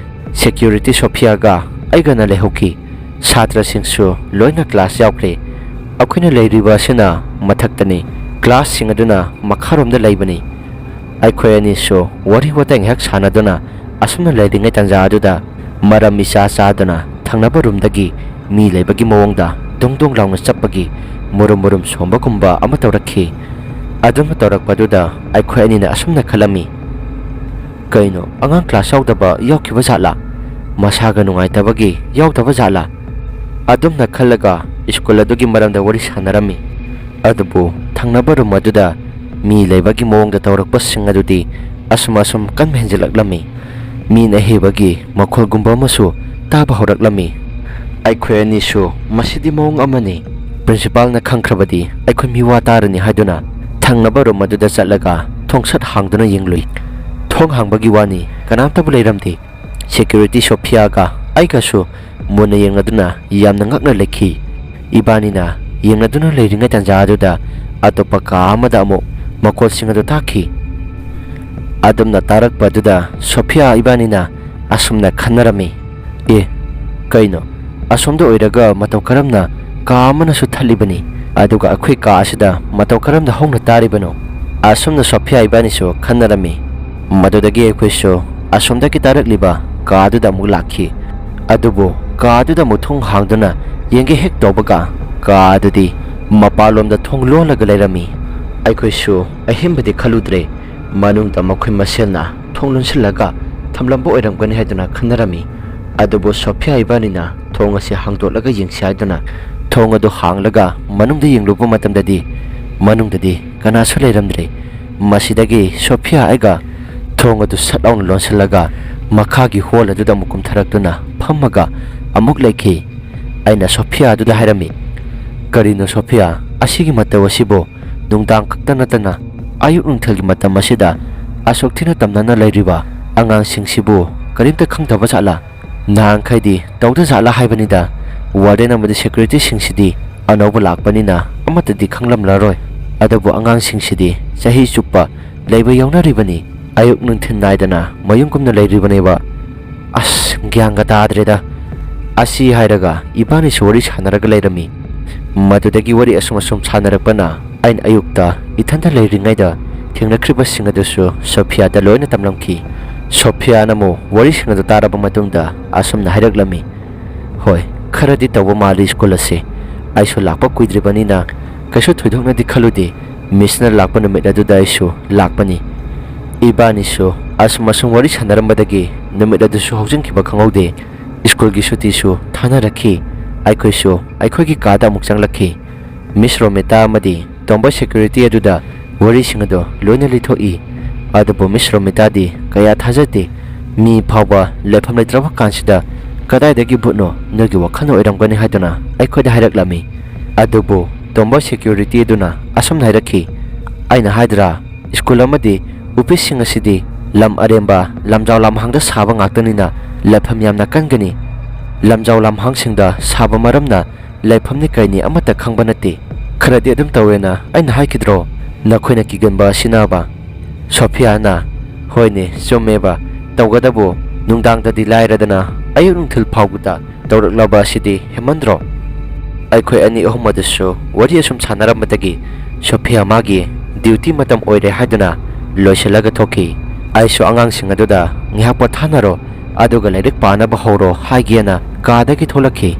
ꯁꯦꯀ꯭ꯌꯨꯔꯤꯇꯤ ꯁꯣꯐꯤꯌꯥꯒ ꯑꯩꯒꯅ ꯂꯩꯍꯧꯈꯤ꯫ ꯁꯥꯇ꯭ꯔꯁꯤꯡꯁꯨ ꯂꯣꯏꯅ ꯀ꯭ꯂꯥꯁ ꯌꯥꯎꯈ꯭ꯔꯦ꯫ ꯑꯩꯈꯣꯏꯅ ꯂꯩꯔꯤꯕ ꯑꯁꯤꯅ ꯃꯊꯛꯇꯅꯤ, ꯀ꯭ꯂꯥꯁꯁꯤꯡ ꯑꯗꯨꯅ ꯃꯈꯥꯔꯣꯝꯗ ꯂꯩꯕꯅꯤ꯫ ꯑꯩꯈꯣꯏ ꯑꯅꯤꯁꯨ ꯋꯥꯔꯤ ꯋꯥꯇꯥꯏ ꯉꯥꯏꯍꯥꯛ ꯁꯥꯟꯅꯗꯨꯅ ꯑꯁꯨꯝꯅ ꯂꯩꯔꯤꯉꯩ ꯇꯥꯟꯖꯥ ꯑꯗꯨꯗ ꯃꯔꯝ ꯏꯆꯥ ꯆꯥꯗꯅ ꯊꯪꯅꯕ ꯔꯨꯝꯗꯒꯤ ꯃꯤ ꯂꯩꯕꯒꯤ ꯃꯑꯣꯡꯗ ꯗꯣꯡ ꯗꯣꯡ ꯂꯥꯎꯅ ꯆꯠꯄꯒꯤ ꯃꯨꯔꯨꯝ ꯃꯨꯔꯨꯝ ꯁꯣꯝꯕꯒꯨꯝꯕ ꯑꯃ ꯇꯧꯔꯛꯈꯤ꯫ ꯑꯗꯨꯝꯅ ꯇꯧꯔꯛꯄꯗꯨꯗ ꯑꯩꯈꯣꯏ ꯑꯅꯤꯅ ꯑꯁꯨꯝꯅ ꯈꯜꯂꯝꯃꯤ, "ꯀꯩꯅꯣ, ꯑꯉꯥꯡ ꯀ꯭ꯂꯥꯁ ꯌꯥꯎꯗꯕ ꯌꯥꯎꯈꯤꯕ ꯖꯥꯠꯂꯥ? ꯃꯁꯥꯒ ꯅꯨꯡꯉꯥꯏꯇꯕꯒꯤ ꯌꯥꯎꯗꯕ ꯖꯥꯠꯂꯥ?" ꯑꯗꯨꯝꯅ ꯈꯜꯂꯒ ꯁ꯭ꯀꯨꯜ ꯑꯗꯨꯒꯤ ꯃꯔꯝꯗ ꯋꯥꯔꯤ ꯁꯥꯟꯅꯔꯝꯃꯤ꯫ ꯑꯗꯨꯕꯨ ꯊꯪꯅꯕ ꯔꯨꯝ ꯑꯗꯨꯗ ꯃꯤ ꯂꯩꯕꯒꯤ ꯃꯑꯣꯡꯗ ꯇꯧꯔꯛꯄꯁꯤꯡ ꯑꯗꯨꯗꯤ ꯑꯁꯨꯝ ꯑꯁꯨꯝ ꯀꯟꯕ ꯍꯦꯟꯖꯤꯜꯂꯛꯂꯝꯃꯤ꯫ ꯃꯤꯅ ꯍꯦꯕꯒꯤ ꯃꯈꯣꯜꯒꯨꯝꯕ ꯑꯃꯁꯨ ꯇꯥꯕ ꯍꯧꯔꯛꯂꯝꯃꯤ꯫ ꯑꯩꯈꯣꯏ ꯑꯅꯤꯁꯨ "ꯃꯁꯤꯗꯤ ꯃꯑꯣꯡ ꯑꯃꯅꯤ, ꯄ꯭ꯔꯤꯟꯁꯤꯄꯥꯜꯅ ꯈꯪꯈ꯭ꯔꯕꯗꯤ ꯑꯩꯈꯣꯏ ꯃꯤꯋꯥ ꯇꯥꯔꯅꯤ" ꯍꯥꯏꯗꯨꯅ ꯊꯪꯅꯕ ꯔꯨꯝ ꯑꯗꯨꯗ ꯆꯠꯂꯒ ꯊꯣꯡꯁꯠ ꯍꯥꯡꯗꯨꯅ ꯌꯦꯡꯂꯨꯏ꯫ ꯊꯣꯡ ꯍꯥꯡꯕꯒꯤ ꯋꯥꯅꯤ, ꯀꯅꯥꯝꯇꯕꯨ ꯂꯩꯔꯝꯗꯦ꯫ ꯁꯦꯀ꯭ꯌꯨꯔꯤꯇꯤ ꯁꯣꯐꯤꯌꯥꯒ ꯑꯩꯒꯁꯨ ꯃꯨꯟꯅ ꯌꯦꯡꯅꯗꯨꯅ ꯌꯥꯝꯅ ꯉꯛꯅ ꯂꯩꯈꯤ꯫ ꯏꯕꯥꯅꯤꯅ ꯌꯦꯡꯅꯗꯨꯅ ꯂꯩꯔꯤꯉꯩ ꯇꯥꯟꯖꯥ ꯑꯗꯨꯗ ꯑꯇꯣꯞꯄ ꯀꯥ ꯑꯃꯗ ꯑꯃꯨꯛ ꯃꯈꯣꯜꯁꯤꯡ ꯑꯗꯨ ꯇꯥꯈꯤ꯫ ꯑꯗꯨꯝꯅ ꯇꯥꯔꯛꯄ ꯑꯗꯨꯗ ꯁꯣꯐꯤꯌꯥ ꯏꯕꯥꯅꯤꯅ ꯑꯁꯨꯝꯅ ꯈꯟꯅꯔꯝꯃꯤ, "ꯑꯦ, ꯀꯩꯅꯣ? ꯑꯁꯣꯝꯗ ꯑꯣꯏꯔꯒ ꯃꯇꯧ ꯀꯔꯝꯅ ꯀꯥ ꯑꯃꯅꯁꯨ ꯊꯠꯂꯤꯕꯅꯤ, ꯑꯗꯨꯒ ꯑꯩꯈꯣꯏ ꯀꯥ ꯑꯁꯤꯗ ꯃꯇꯧ ꯀꯔꯝꯅ ꯍꯧꯅ ꯇꯥꯔꯤꯕꯅꯣ?" ꯑꯁꯨꯝꯅ ꯁꯣꯐꯤꯌꯥ ꯏꯕꯥꯅꯤꯁꯨ ꯈꯟꯅꯔꯝꯃꯤ꯫ ꯃꯗꯨꯗꯒꯤ ꯑꯩꯈꯣꯏꯁꯨ ꯑꯁꯣꯝꯗꯒꯤ ꯇꯥꯔꯛꯂꯤꯕ ꯀꯥ ꯑꯗꯨꯗ ꯑꯃꯨꯛ ꯂꯥꯛꯈꯤ꯫ ꯑꯗꯨꯕꯨ ꯀꯥ ꯑꯗꯨꯗ ꯑꯃꯨꯛ ꯊꯣꯡ ꯍꯥꯡꯗꯨꯅ ꯌꯦꯡꯒꯦ ꯍꯦꯛ ꯇꯧꯕꯒ, ꯀꯥ ꯑꯗꯨꯗꯤ ꯃꯄꯥꯟꯂꯣꯝꯗ ꯊꯣꯡ ꯂꯣꯜꯂꯒ ꯂꯩꯔꯝꯃꯤ꯫ ꯑꯩꯈꯣꯏꯁꯨ ꯑꯍꯦꯟꯕꯗꯤ ꯈꯜꯂꯨꯗ꯭ꯔꯦ, ꯃꯅꯨꯡꯗ ꯃꯈꯣꯏ ꯃꯁꯦꯜꯅ ꯊꯣꯡ ꯂꯣꯟꯁꯤꯜꯂꯒ ꯊꯝꯂꯝꯕ ꯑꯣꯏꯔꯝꯒꯅꯤ ꯍꯥꯏꯗꯨꯅ ꯈꯟꯅꯔꯝꯃꯤ꯫ ꯑꯗꯨꯕꯨ ꯁꯣꯐꯤꯌꯥ ꯏꯕꯥꯅꯤꯅ ꯊꯣꯡ ꯑꯁꯤ ꯍꯥꯡꯗꯣꯛꯂꯒ ꯌꯦꯡꯁꯤ ꯍꯥꯏꯗꯨꯅ ꯊꯣꯡ ꯑꯗꯨ ꯍꯥꯡꯂꯒ ꯃꯅꯨꯡꯗ ꯌꯦꯡꯂꯨꯕ ꯃꯇꯝꯗꯗꯤ, ꯃꯅꯨꯡꯗꯗꯤ ꯀꯅꯥꯁꯨ ꯂꯩꯔꯝꯗ꯭ꯔꯦ꯫ ꯃꯁꯤꯗꯒꯤ ꯁꯣꯐꯤꯌꯥ ꯑꯩꯒ ꯊꯣꯡ ꯑꯗꯨ ꯁꯠ ꯂꯥꯎꯅ ꯂꯣꯟꯁꯤꯜꯂꯒ ꯃꯈꯥꯒꯤ ꯍꯣꯜ ꯑꯗꯨꯗ ꯑꯃꯨꯛ ꯀꯨꯝꯊꯔꯛꯇꯨꯅ ꯐꯝꯃꯒ ꯑꯃꯨꯛ ꯂꯩꯈꯤ꯫ ꯑꯩꯅ ꯁꯣꯐꯤꯌꯥ ꯑꯗꯨꯗ ꯍꯥꯏꯔꯝꯃꯤ, "ꯀꯔꯤꯅꯣ ꯁꯣꯐꯤꯌꯥ, ꯑꯁꯤꯒꯤ ꯃꯇꯧ ꯑꯁꯤꯕꯨ? ꯅꯨꯡꯗꯥꯡ ꯈꯛꯇ ꯅꯠꯇꯅ ꯑꯌꯨꯛ ꯅꯨꯡꯊꯤꯜꯒꯤ ꯃꯇꯝ ꯑꯁꯤꯗ ꯑꯁꯨꯛ ꯊꯤꯅ ꯇꯝꯅꯅ ꯂꯩꯔꯤꯕ ꯑꯉꯥꯡꯁꯤꯡꯁꯤꯕꯨ ꯀꯔꯤꯝꯇ ꯈꯪꯗꯕ ꯖꯥꯠꯂꯥ? ꯅꯍꯥꯟꯈꯩꯗꯤ ꯇꯧꯗ ꯖꯥꯠꯂꯥ ꯍꯥꯏꯕꯅꯤꯗ꯫ ꯋꯥꯔꯗꯦꯟ ꯑꯃꯗꯤ ꯁꯦꯀ꯭ꯌꯨꯔꯤꯇꯤꯁꯤꯡꯁꯤꯗꯤ ꯑꯅꯧꯕ ꯂꯥꯛꯄꯅꯤꯅ ꯑꯃꯠꯇꯗꯤ ꯈꯪꯂꯝꯂꯔꯣꯏ꯫ ꯑꯗꯨꯕꯨ ꯑꯉꯥꯡꯁꯤꯡꯁꯤꯗꯤ ꯆꯍꯤ ꯆꯨꯞꯄ ꯂꯩꯕ ꯌꯥꯎꯅꯔꯤꯕꯅꯤ꯫ ꯑꯌꯨꯛ ꯅꯨꯡꯊꯤꯜ ꯅꯥꯏꯗꯅ ꯃꯌꯨꯝꯒꯨꯝꯅ ꯂꯩꯔꯤꯕꯅꯦꯕ꯫ ꯑꯁ, ꯒ꯭ꯌꯥꯟꯒ ꯇꯥꯗ꯭ꯔꯦꯗ꯫ ꯑꯁꯤ ꯍꯥꯏꯔꯒ ꯏꯕꯥꯅꯤꯁꯨ ꯋꯥꯔꯤ ꯁꯥꯟꯅꯔꯒ ꯂꯩꯔꯝꯃꯤ꯫ ꯃꯗꯨꯗꯒꯤ ꯋꯥꯔꯤ ꯑꯁꯨꯝ ꯑꯁꯨꯝ ꯁꯥꯟꯅꯔꯛꯄꯅ ꯑꯩꯅ ꯑꯌꯨꯛꯇ ꯏꯊꯟꯇ ꯂꯩꯔꯤꯉꯩꯗ ꯊꯦꯡꯅꯈ꯭ꯔꯤꯕꯁꯤꯡ ꯑꯗꯨꯁꯨ ꯁꯣꯐꯤꯌꯥꯗ ꯂꯣꯏꯅ ꯇꯝꯂꯝꯈꯤ꯫ ꯁꯣꯐꯤꯌꯥꯅ ꯑꯃꯨꯛ ꯋꯥꯔꯤꯁꯤꯡ ꯑꯗꯨ ꯇꯥꯔꯕ ꯃꯇꯨꯡꯗ ꯑꯁꯨꯝꯅ ꯍꯥꯏꯔꯛꯂꯝꯃꯤ, "ꯍꯣꯏ, ꯈꯔꯗꯤ ꯇꯧꯕ ꯃꯥꯜꯂꯤ ꯁ꯭ꯀꯨꯜ ꯑꯁꯦ꯫ ꯑꯩꯁꯨ ꯂꯥꯛꯄ ꯀꯨꯏꯗ꯭ꯔꯤꯕꯅꯤꯅ ꯀꯩꯁꯨ ꯊꯣꯏꯗꯣꯛꯅꯗꯤ ꯈꯜꯂꯨꯗꯦ꯫ ꯃꯤꯁꯅ ꯂꯥꯛꯄ ꯅꯨꯃꯤꯠ ꯑꯗꯨꯗ ꯑꯩꯁꯨ ꯂꯥꯛꯄꯅꯤ꯫" ꯏꯕꯥꯅꯤꯁꯨ ꯑꯁꯨꯝ ꯑꯁꯨꯝ ꯋꯥꯔꯤ ꯁꯥꯟꯅꯔꯝꯕꯗꯒꯤ ꯅꯨꯃꯤꯠ ꯑꯗꯨꯁꯨ ꯍꯧꯖꯤꯟꯈꯤꯕ ꯈꯪꯍꯧꯗꯦ꯫ ꯁ꯭ꯀꯨꯜꯒꯤ ꯁꯨꯇꯤꯁꯨ ꯊꯥꯅꯔꯛꯈꯤ꯫ ꯑꯩꯈꯣꯏꯁꯨ ꯑꯩꯈꯣꯏꯒꯤ ꯀꯥꯗ ꯑꯃꯨꯛ ꯆꯪꯂꯛꯈꯤ꯫ ꯃꯤꯁ ꯔꯣꯃꯤꯇꯥ ꯑꯃꯗꯤ ꯇꯣꯝꯕ ꯁꯦꯀ꯭ꯌꯨꯔꯤꯇꯤ ꯑꯗꯨꯗ ꯋꯥꯔꯤꯁꯤꯡ ꯑꯗꯨ ꯂꯣꯏꯅ ꯂꯤꯊꯣꯛꯏ꯫ ꯑꯗꯨꯕꯨ ꯃꯤꯁ ꯔꯣꯃꯤꯇꯥꯗꯤ ꯀꯌꯥ ꯊꯥꯖꯗꯦ꯫ ꯃꯤ ꯐꯥꯎꯕ ꯂꯩꯐꯝ ꯂꯩꯇ꯭ꯔꯕ ꯀꯥꯟꯁꯤꯗ ꯀꯗꯥꯏꯗꯒꯤ ꯚꯨꯠꯅꯣ ꯅꯣꯏꯒꯤ ꯋꯥꯈꯜꯅ ꯑꯣꯏꯔꯝꯒꯅꯤ ꯍꯥꯏꯗꯨꯅ ꯑꯩꯈꯣꯏꯗ ꯍꯥꯏꯔꯛꯂꯝꯃꯤ꯫ ꯑꯗꯨꯕꯨ ꯇꯣꯝꯕ ꯁꯦꯀ꯭ꯌꯨꯔꯤꯇꯤ ꯑꯗꯨꯅ ꯑꯁꯨꯝꯅ ꯍꯥꯏꯔꯛꯈꯤ, "ꯑꯩꯅ ꯍꯥꯏꯗ꯭ꯔꯥ, ꯁ꯭ꯀꯨꯜ ꯑꯃꯗꯤ ꯑꯣꯐꯤꯁꯁꯤꯡ ꯑꯁꯤꯗꯤ ꯂꯝ ꯑꯔꯦꯝꯕ, ꯂꯝꯖꯥꯎ ꯂꯝꯍꯥꯡꯗ ꯁꯥꯕ ꯉꯥꯛꯇꯅꯤꯅ ꯂꯩꯐꯝ ꯌꯥꯝꯅ ꯀꯟꯒꯅꯤ꯫ ꯂꯝꯖꯥꯎ ꯂꯝꯍꯥꯡꯁꯤꯡꯗ ꯁꯥꯕ ꯃꯔꯝꯅ ꯂꯩꯐꯝꯅꯤ ꯀꯩꯅꯤ ꯑꯃꯠꯇ ꯈꯪꯕ ꯅꯠꯇꯦ꯫ ꯈꯔꯗꯤ ꯑꯗꯨꯝ ꯇꯧꯋꯦꯅ ꯑꯩꯅ ꯍꯥꯏꯈꯤꯗ꯭ꯔꯣ? ꯅꯈꯣꯏꯅ ꯀꯤꯒꯟꯕ ꯑꯁꯤꯅꯕ?" ꯁꯣꯐꯤꯌꯥꯅ, "ꯍꯣꯏꯅꯦ, ꯆꯨꯝꯃꯦꯕ꯫ ꯇꯧꯒꯗꯕꯨ ꯅꯨꯡꯗꯥꯡꯗꯗꯤ ꯂꯥꯏꯔꯗꯅ ꯑꯌꯨꯛ ꯅꯨꯡꯊꯤꯜ ꯐꯥꯎꯕꯗ ꯇꯧꯔꯛꯂꯕ ꯑꯁꯤꯗꯤ ꯍꯦꯟꯃꯟꯗ꯭ꯔꯣ?" ꯑꯩꯈꯣꯏ ꯑꯅꯤ ꯑꯍꯨꯝ ꯑꯗꯨꯁꯨ ꯋꯥꯔꯤ ꯑꯁꯨꯝ ꯁꯥꯟꯅꯔꯝꯕꯗꯒꯤ ꯁꯣꯐꯤꯌꯥ ꯃꯥꯒꯤ ꯗ꯭ꯌꯨꯇꯤ ꯃꯇꯝ ꯑꯣꯏꯔꯦ ꯍꯥꯏꯗꯨꯅ ꯂꯣꯏꯁꯤꯜꯂꯒ ꯊꯣꯛꯈꯤ꯫ ꯑꯩꯁꯨ ꯑꯉꯥꯡꯁꯤꯡ ꯑꯗꯨꯗ, "ꯉꯥꯏꯍꯥꯛ ꯄꯣꯊꯥꯅꯔꯣ, ꯑꯗꯨꯒ ꯂꯥꯏꯔꯤꯛ ꯄꯥꯅꯕ ꯍꯧꯔꯣ" ꯍꯥꯏꯒꯦꯅ ꯀꯥꯗꯒꯤ ꯊꯣꯛꯂꯛꯈꯤ꯫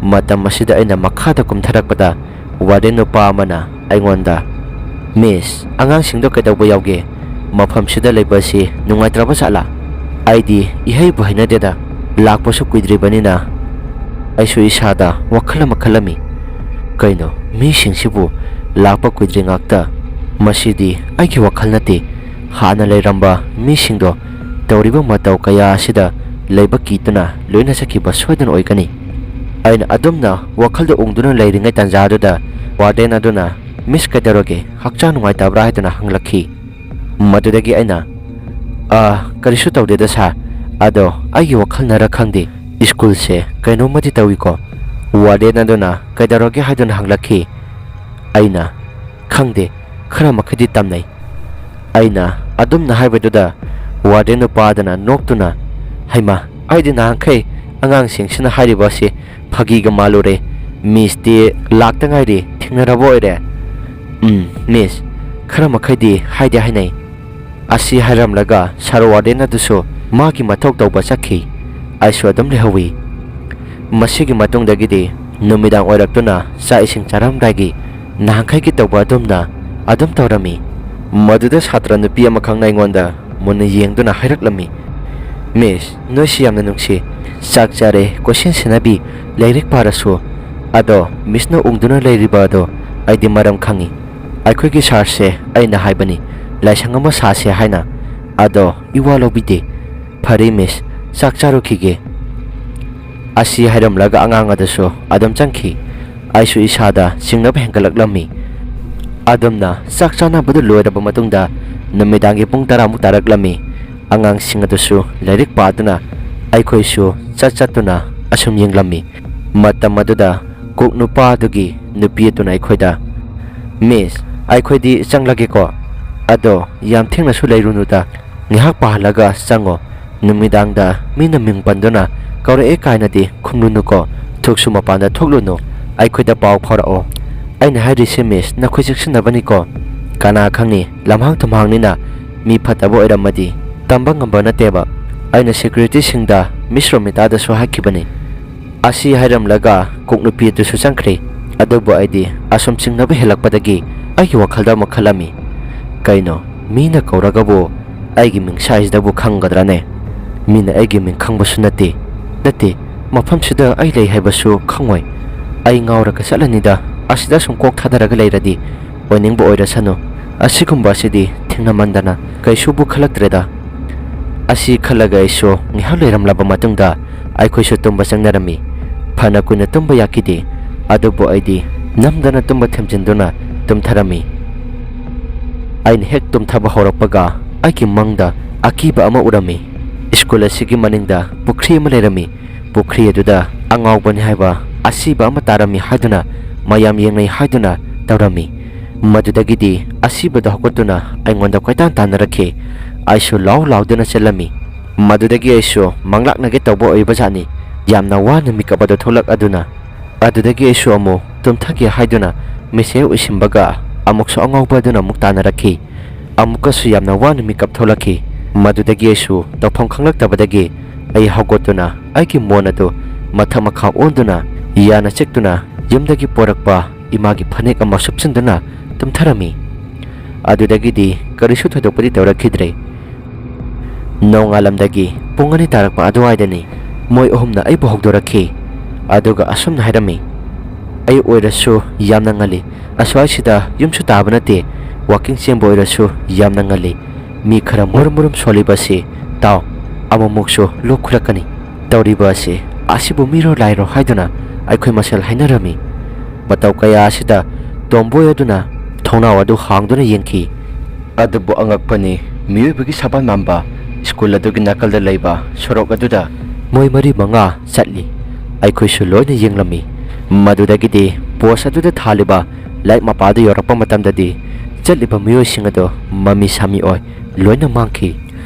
ꯃꯇꯝ ꯑꯁꯤꯗ ꯑꯩꯅ ꯃꯈꯥꯗ ꯀꯨꯝꯊꯔꯛꯄꯗ ꯋꯥꯔꯗꯦꯟ ꯅꯨꯄꯥ ꯑꯃꯅ ꯑꯩꯉꯣꯟꯗ, "ꯃꯤꯁ, ꯑꯉꯥꯡꯁꯤꯡꯗꯣ ꯀꯩꯗꯧꯕ ꯌꯥꯎꯒꯦ? ꯃꯐꯝꯁꯤꯗ ꯂꯩꯕ ꯑꯁꯤ ꯅꯨꯡꯉꯥꯏꯇ꯭ꯔꯕ ꯖꯥꯠꯂꯥ? ꯑꯩꯗꯤ ꯏꯍꯩꯕꯨ ꯍꯩꯅꯗꯦꯗ, ꯂꯥꯛꯄꯁꯨ ꯀꯨꯏꯗ꯭ꯔꯤꯕꯅꯤꯅ꯫" ꯑꯩꯁꯨ ꯏꯁꯥꯗ ꯋꯥꯈꯜ ꯑꯃ ꯈꯜꯂꯝꯃꯤ, "ꯀꯩꯅꯣ, ꯃꯤꯁꯤꯡꯁꯤꯕꯨ ꯂꯥꯛꯄ ꯀꯨꯏꯗ꯭ꯔꯤ ꯉꯥꯛꯇ? ꯃꯁꯤꯗꯤ ꯑꯩꯒꯤ ꯋꯥꯈꯜ ꯅꯠꯇꯦ꯫ ꯍꯥꯟꯅ ꯂꯩꯔꯝꯕ ꯃꯤꯁꯤꯡꯗꯣ ꯇꯧꯔꯤꯕ ꯃꯇꯧ ꯀꯌꯥ ꯑꯁꯤꯗ ꯂꯩꯕ ꯀꯤꯗꯨꯅ ꯂꯣꯏꯅ ꯆꯠꯈꯤꯕ ꯁꯣꯏꯗꯅ ꯑꯣꯏꯒꯅꯤ꯫" ꯑꯩꯅ ꯑꯗꯨꯝꯅ ꯋꯥꯈꯜꯗ ꯎꯪꯗꯨꯅ ꯂꯩꯔꯤꯉꯩ ꯇꯥꯟꯖꯥꯗꯨꯗ ꯋꯥꯔꯗꯦꯟ ꯑꯗꯨꯅ, "ꯃꯤꯁ, ꯀꯩꯗꯧꯔꯒꯦ? ꯍꯛꯆꯥꯡ ꯅꯨꯡꯉꯥꯏꯇꯕ꯭ꯔꯥ?" ꯍꯥꯏꯗꯨꯅ ꯍꯪꯂꯛꯈꯤ꯫ ꯃꯗꯨꯗꯒꯤ ꯑꯩꯅ, "ꯑꯥ, ꯀꯔꯤꯁꯨ ꯇꯧꯗꯦꯗ ꯁꯥꯔ꯫ ꯑꯗꯣ ꯑꯩꯒꯤ ꯋꯥꯈꯜꯅꯔ ꯈꯪꯗꯦ, ꯁ꯭ꯀꯨꯜꯁꯦ ꯀꯩꯅꯣꯝꯃꯗꯤ ꯇꯧꯏꯀꯣ꯫" ꯋꯥꯔꯗꯦꯟ ꯑꯗꯨꯅ, "ꯀꯩꯗꯧꯔꯒꯦ?" ꯍꯥꯏꯗꯨꯅ ꯍꯪꯂꯛꯈꯤ꯫ ꯑꯩꯅ, "ꯈꯪꯗꯦ, ꯈꯔ ꯃꯈꯩꯗꯤ ꯇꯝꯅꯩ꯫" ꯑꯩꯅ ꯑꯗꯨꯝꯅ ꯍꯥꯏꯕꯗꯨꯗ ꯋꯥꯔꯗꯦꯟ ꯅꯨꯄꯥꯗꯨꯅ ꯅꯣꯛꯇꯨꯅ, "ꯍꯩꯃꯥ, ꯑꯩꯗꯤ ꯅꯍꯥꯟꯈꯩ ꯑꯉꯥꯡꯁꯤꯡꯁꯤꯅ ꯍꯥꯏꯔꯤꯕ ꯑꯁꯤ ꯐꯥꯒꯤꯒ ꯃꯥꯜꯂꯨꯔꯦ꯫ ꯃꯤꯁꯇꯤ ꯂꯥꯛꯇ ꯉꯥꯏꯔꯤ, ꯊꯦꯡꯅꯔꯕ ꯑꯣꯏꯔꯦ꯫ "ꯎꯝ, ꯃꯤꯁ, ꯈꯔ ꯃꯈꯩꯗꯤ ꯍꯥꯏꯗꯤ ꯍꯥꯏꯅꯩ꯫" ꯑꯁꯤ ꯍꯥꯏꯔꯝꯂꯒ ꯁꯥꯔ ꯋꯥꯔꯗꯦꯟ ꯑꯗꯨꯁꯨ ꯃꯥꯒꯤ ꯃꯊꯧ ꯇꯧꯕ ꯆꯠꯈꯤ꯫ ꯑꯩꯁꯨ ꯑꯗꯨꯝ ꯂꯩꯍꯧꯏ꯫ ꯃꯁꯤꯒꯤ ꯃꯇꯨꯡꯗꯒꯤꯗꯤ ꯅꯨꯃꯤꯗꯥꯡ ꯑꯣꯏꯔꯛꯇꯨꯅ ꯆꯥꯛ ꯏꯁꯤꯡ ꯆꯥꯔꯝꯗꯥꯏꯒꯤ ꯅꯍꯥꯟꯈꯩꯒꯤ ꯇꯧꯕ ꯑꯗꯨꯝꯅ ꯑꯗꯨꯝ ꯇꯧꯔꯝꯃꯤ꯫ ꯃꯗꯨꯗ ꯁꯥꯇ꯭ꯔ ꯅꯨꯄꯤ ꯑꯃꯈꯛꯅ ꯑꯩꯉꯣꯟꯗ ꯃꯨꯟꯅ ꯌꯦꯡꯗꯨꯅ ꯍꯥꯏꯔꯛꯂꯝꯃꯤ, "ꯃꯤꯁ, ꯅꯣꯏꯁꯤ ꯌꯥꯝꯅ ꯅꯨꯡꯁꯤ꯫ ꯆꯥꯛ ꯆꯥꯔꯦ, ꯀꯣꯏꯁꯦꯟ ꯁꯦꯟꯅꯕꯤ, ꯂꯥꯏꯔꯤꯛ ꯄꯥꯔꯁꯨ꯫ ꯑꯗꯣ ꯃꯤꯁꯅ ꯎꯪꯗꯨꯅ ꯂꯩꯔꯤꯕ ꯑꯗꯣ ꯑꯩꯗꯤ ꯃꯔꯝ ꯈꯪꯏ꯫ ꯑꯩꯈꯣꯏꯒꯤ ꯁꯥꯔꯁꯦ ꯑꯩꯅ ꯍꯥꯏꯕꯅꯤ, ꯂꯥꯏꯁꯪ ꯑꯃ ꯁꯥꯁꯦ ꯍꯥꯏꯅ꯫ ꯑꯗꯣ ꯏꯋꯥ ꯂꯧꯕꯤꯗꯦ꯫ ꯐꯔꯦ ꯃꯤꯁ, ꯆꯥꯛ ꯆꯥꯔꯨꯈꯤꯒꯦ꯫" ꯑꯁꯤ ꯍꯥꯏꯔꯝꯂꯒ ꯑꯉꯥꯡ ꯑꯗꯨꯁꯨ ꯑꯗꯨꯝ ꯆꯪꯈꯤ꯫ ꯑꯩꯁꯨ ꯏꯁꯥꯗ ꯆꯤꯡꯅꯕ ꯍꯦꯟꯒꯠꯂꯛꯂꯝꯃꯤ꯫ ꯑꯗꯨꯝꯅ ꯆꯥꯛ ꯆꯥꯅꯕꯗꯨ ꯂꯣꯏꯔꯕ ꯃꯇꯨꯡꯗ ꯅꯨꯃꯤꯗꯥꯡꯒꯤ ꯄꯨꯡ ꯇꯔꯥꯃꯨꯛ ꯇꯥꯔꯛꯂꯝꯃꯤ꯫ ꯑꯉꯥꯡꯁꯤꯡ ꯑꯗꯨꯁꯨ ꯂꯥꯏꯔꯤꯛ ꯄꯥꯗꯨꯅ ꯑꯩꯈꯣꯏꯁꯨ ꯆꯠ ꯆꯠꯇꯨꯅ ꯑꯁꯨꯝ ꯌꯦꯡꯂꯝꯃꯤ꯫ ꯃꯇꯝ ꯑꯗꯨꯗ ꯀꯨꯛ ꯅꯨꯄꯥ ꯑꯗꯨꯒꯤ ꯅꯨꯄꯤ ꯑꯗꯨꯅ ꯑꯩꯈꯣꯏꯗ, "ꯃꯤꯁ, ꯑꯩꯈꯣꯏꯗꯤ ꯆꯪꯂꯒꯦꯀꯣ꯫ ꯑꯗꯣ ꯌꯥꯝ ꯊꯦꯡꯅꯁꯨ ꯂꯩꯔꯨꯅꯨꯗ, ꯉꯥꯏꯍꯥꯛ ꯄꯥꯍꯜꯂꯒ ꯆꯪꯉꯣ꯫ ꯅꯨꯃꯤꯗꯥꯡꯗ ꯃꯤꯅ ꯃꯤꯡ ꯄꯟꯗꯨꯅ ꯀꯧꯔꯛꯑꯦ ꯀꯥꯏꯅꯗꯤ ꯈꯨꯝꯂꯨꯅꯨꯀꯣ, ꯊꯣꯛꯁꯨ ꯃꯄꯥꯟꯗ ꯊꯣꯛꯂꯨꯅꯨ, ꯑꯩꯈꯣꯏꯗ ꯄꯥꯎ ꯐꯥꯎꯔꯛꯑꯣ꯫" ꯑꯩꯅ ꯍꯥꯏꯔꯤꯁꯦ ꯃꯤꯁ, ꯅꯈꯣꯏ ꯆꯦꯛꯁꯤꯟꯅꯕꯅꯤꯀꯣ꯫ ꯀꯅꯥ ꯈꯪꯅꯤ, ꯂꯝꯍꯥꯡ ꯇꯨꯝꯍꯥꯡꯅꯤꯅ ꯃꯤ ꯐꯠꯇꯕ ꯑꯣꯏꯔꯝꯃꯗꯤ ꯇꯝꯕ ꯉꯝꯕ ꯅꯠꯇꯦꯕ꯫ ꯑꯩꯅ ꯁꯦꯀ꯭ꯌꯨꯔꯤꯇꯤꯁꯤꯡꯗ ꯃꯤꯁ ꯔꯣꯃꯤꯇꯥꯗꯁꯨ ꯍꯥꯏꯈꯤꯕꯅꯤ꯫ ꯑꯁꯤ ꯍꯥꯏꯔꯝꯂꯒ ꯀꯨꯛ ꯅꯨꯄꯤ ꯑꯗꯨꯁꯨ ꯆꯪꯈ꯭ꯔꯦ꯫ ꯑꯗꯨꯕꯨ ꯑꯩꯗꯤ ꯑꯁꯨꯝ ꯆꯤꯡꯅꯕ ꯍꯦꯜꯂꯛꯄꯗꯒꯤ ꯑꯩꯒꯤ ꯋꯥꯈꯜꯗ ꯑꯃꯨꯛ ꯈꯜꯂꯝꯃꯤ, "ꯀꯩꯅꯣ, ꯃꯤꯅ ꯀꯧꯔꯒꯕꯨ ꯑꯩꯒꯤ ꯃꯤꯡ ꯁꯥꯏꯁꯤꯗꯕꯨ ꯈꯪꯒꯗ꯭ꯔꯥꯅꯦ? ꯃꯤꯅ ꯑꯩꯒꯤ ꯃꯤꯡ ꯈꯪꯕꯁꯨ ꯅꯠꯇꯦ, ꯅꯠꯇꯦ, ꯃꯐꯝꯁꯤꯗ ꯑꯩ ꯂꯩ ꯍꯥꯏꯕꯁꯨ ꯈꯪꯉꯣꯏ꯫ ꯑꯩ ꯉꯥꯎꯔꯒ ꯆꯠꯂꯅꯤꯗ, ꯑꯁꯤꯗ ꯁꯨꯝ ꯀꯣꯛ ꯊꯥꯗꯔꯒ ꯂꯩꯔꯗꯤ꯫ ꯑꯣꯏꯅꯤꯡꯕ ꯑꯣꯏꯔꯁꯅꯨ, ꯑꯁꯤꯒꯨꯝꯕ ꯑꯁꯤꯗꯤ ꯊꯦꯡꯅꯃꯟꯗꯅ ꯀꯩꯁꯨꯕꯨ ꯈꯜꯂꯛꯇ꯭ꯔꯦꯗ꯫" ꯑꯁꯤ ꯈꯜꯂꯒ ꯑꯩꯁꯨ ꯉꯥꯏꯍꯥꯛ ꯂꯩꯔꯝꯂꯕ ꯃꯇꯨꯡꯗ ꯑꯩꯈꯣꯏꯁꯨ ꯇꯨꯝꯕ ꯆꯪꯅꯔꯝꯃꯤ꯫ ꯐꯅ ꯀꯨꯏꯅ ꯇꯨꯝꯕ ꯌꯥꯈꯤꯗꯦ, ꯑꯗꯨꯕꯨ ꯑꯩꯗꯤ ꯅꯝꯗꯅ ꯇꯨꯝꯕ ꯊꯦꯝꯖꯤꯟꯗꯨꯅ ꯇꯨꯝꯊꯔꯝꯃꯤ꯫ ꯑꯩꯅ ꯍꯦꯛ ꯇꯨꯝꯊꯕ ꯍꯧꯔꯛꯄꯒ ꯑꯩꯒꯤ ꯃꯪꯗ ꯑꯀꯤꯕ ꯑꯃ ꯎꯔꯝꯃꯤ꯫ ꯁ꯭ꯀꯨꯜ ꯑꯁꯤꯒꯤ ꯃꯅꯤꯡꯗ ꯄꯨꯈ꯭ꯔꯤ ꯑꯃ ꯂꯩꯔꯝꯃꯤ꯫ ꯄꯨꯈ꯭ꯔꯤ ꯑꯗꯨꯗ ꯑꯉꯥꯎꯕꯅꯤ ꯍꯥꯏꯕ ꯑꯁꯤꯕ ꯑꯃ ꯇꯥꯔꯝꯃꯤ ꯍꯥꯏꯗꯨꯅ ꯃꯌꯥꯝ ꯌꯦꯡꯅꯩ ꯍꯥꯏꯗꯨꯅ ꯇꯧꯔꯝꯃꯤ꯫ ꯃꯗꯨꯗꯒꯤꯗꯤ ꯑꯁꯤꯕꯗ ꯍꯧꯒꯠꯇꯨꯅ ꯑꯩꯉꯣꯟꯗ ꯀꯣꯏꯇꯥꯟ ꯇꯥꯟꯅꯔꯛꯈꯤ꯫ ꯑꯩꯁꯨ ꯂꯥꯎ ꯂꯥꯎꯗꯨꯅ ꯆꯦꯜꯂꯝꯃꯤ꯫ ꯃꯗꯨꯗꯒꯤ ꯑꯩꯁꯨ ꯃꯪꯂꯥꯛꯅꯒꯦ ꯇꯧꯕ ꯑꯣꯏꯕꯖꯥꯠꯅꯤ꯫ ꯌꯥꯝꯅ ꯋꯥꯅ ꯃꯤꯀꯞ ꯑꯗꯨ ꯊꯣꯛꯂꯛ ꯑꯗꯨꯅ, ꯑꯗꯨꯗꯒꯤ ꯑꯩꯁꯨ ꯑꯃꯨꯛ ꯇꯨꯝꯊꯒꯦ ꯍꯥꯏꯗꯨꯅ ꯃꯤꯠꯁꯦ ꯎꯏꯁꯤꯟꯕꯒ ꯑꯃꯨꯛꯁꯨ ꯑꯉꯥꯎꯕ ꯑꯗꯨꯅ ꯑꯃꯨꯛ ꯇꯥꯟꯅꯔꯛꯈꯤ꯫ ꯑꯃꯨꯛꯀꯁꯨ ꯌꯥꯝꯅ ꯋꯥꯅ ꯃꯤꯀꯞ ꯊꯣꯛꯂꯛꯈꯤ꯫ ꯃꯗꯨꯗꯒꯤ ꯑꯩꯁꯨ ꯇꯧꯐꯝ ꯈꯪꯂꯛꯇꯕꯗꯒꯤ ꯑꯩ ꯍꯧꯒꯠꯇꯨꯅ ꯑꯩꯒꯤ ꯃꯣꯟ ꯑꯗꯨ ꯃꯊꯛ ꯃꯈꯥ ꯑꯣꯟꯗꯨꯅ ꯌꯥꯅ ꯆꯤꯛꯇꯨꯅ ꯌꯨꯝꯗꯒꯤ ꯄꯣꯔꯛꯄ ꯏꯃꯥꯒꯤ ꯐꯅꯦꯛ ꯑꯃ ꯁꯨꯞꯆꯤꯟꯗꯨꯅ ꯇꯨꯝꯊꯔꯝꯃꯤ꯫ ꯑꯗꯨꯗꯒꯤꯗꯤ ꯀꯔꯤꯁꯨ ꯊꯣꯏꯗꯣꯛꯄꯗꯤ ꯇꯧꯔꯛꯈꯤꯗ꯭ꯔꯦ꯫ ꯅꯣꯡꯉꯥꯜꯂꯝꯗꯒꯤ ꯄꯨꯡ ꯑꯅꯤ ꯇꯥꯔꯛꯄ ꯑꯗꯨꯋꯥꯏꯗꯅꯤ ꯃꯣꯏ ꯑꯍꯨꯝꯅ ꯑꯩꯕꯨ ꯍꯧꯗꯣꯔꯛꯈꯤ꯫ ꯑꯗꯨꯒ ꯑꯁꯨꯝꯅ ꯍꯥꯏꯔꯝꯃꯤ, "ꯑꯌꯨꯛ ꯑꯣꯏꯔꯁꯨ ꯌꯥꯝꯅ ꯉꯜꯂꯤ꯫ ꯑꯁ꯭ꯋꯥꯏꯁꯤꯗ ꯌꯨꯝꯁꯨ ꯇꯥꯕ ꯅꯠꯇꯦ꯫ ꯋꯥꯀꯤꯡ ꯆꯦꯟꯕ ꯑꯣꯏꯔꯁꯨ ꯌꯥꯝꯅ ꯉꯜꯂꯤ꯫ ꯃꯤ ꯈꯔ ꯃꯨꯔꯨꯝ ꯃꯨꯔꯨꯝ ꯁꯣꯜꯂꯤꯕ ꯑꯁꯤ ꯇꯥꯎ, ꯑꯃꯨꯛꯃꯨꯛꯁꯨ ꯂꯣꯛ ꯈꯨꯔꯛꯀꯅꯤ꯫ ꯇꯧꯔꯤꯕ ꯑꯁꯤ ꯑꯁꯤꯕꯨ ꯃꯤꯔꯣ ꯂꯥꯏꯔꯣ?" ꯍꯥꯏꯗꯨꯅ ꯑꯩꯈꯣꯏ ꯃꯁꯦꯜ ꯍꯥꯏꯅꯔꯝꯃꯤ꯫ ꯃꯇꯧ ꯀꯌꯥ ꯑꯁꯤꯗ ꯇꯣꯝꯕꯣꯏ ꯑꯗꯨꯅ ꯊꯣꯡꯅꯥꯎ ꯑꯗꯨ ꯍꯥꯡꯗꯨꯅ ꯌꯦꯡꯈꯤ꯫ ꯑꯗꯨꯕꯨ ꯑꯉꯛꯄꯅꯤ, ꯃꯤꯑꯣꯏꯕꯒꯤ ꯁꯕꯥꯟ ꯃꯥꯟꯕ ꯁ꯭ꯀꯨꯜ ꯑꯗꯨꯒꯤ ꯅꯥꯀꯜꯗ ꯂꯩꯕ ꯁꯣꯔꯣꯛ ꯑꯗꯨꯗ ꯃꯣꯏ ꯃꯔꯤ ꯃꯉꯥ ꯆꯠꯂꯤ꯫ ꯑꯩꯈꯣꯏꯁꯨ ꯂꯣꯏꯅ ꯌꯦꯡꯂꯝꯃꯤ꯫ ꯃꯗꯨꯗꯒꯤꯗꯤ ꯄꯣꯁ ꯑꯗꯨꯗ ꯊꯥꯜꯂꯤꯕ ꯂꯥꯏꯠ ꯃꯄꯥꯗꯨ ꯌꯧꯔꯛꯄ ꯃꯇꯝꯗꯗꯤ ꯆꯠꯂꯤꯕ ꯃꯤꯑꯣꯏꯁꯤꯡ ꯑꯗꯨ ꯃꯃꯤ ꯁꯥꯃꯤ ꯑꯣꯏ ꯂꯣꯏꯅ ꯃꯥꯡꯈꯤ꯫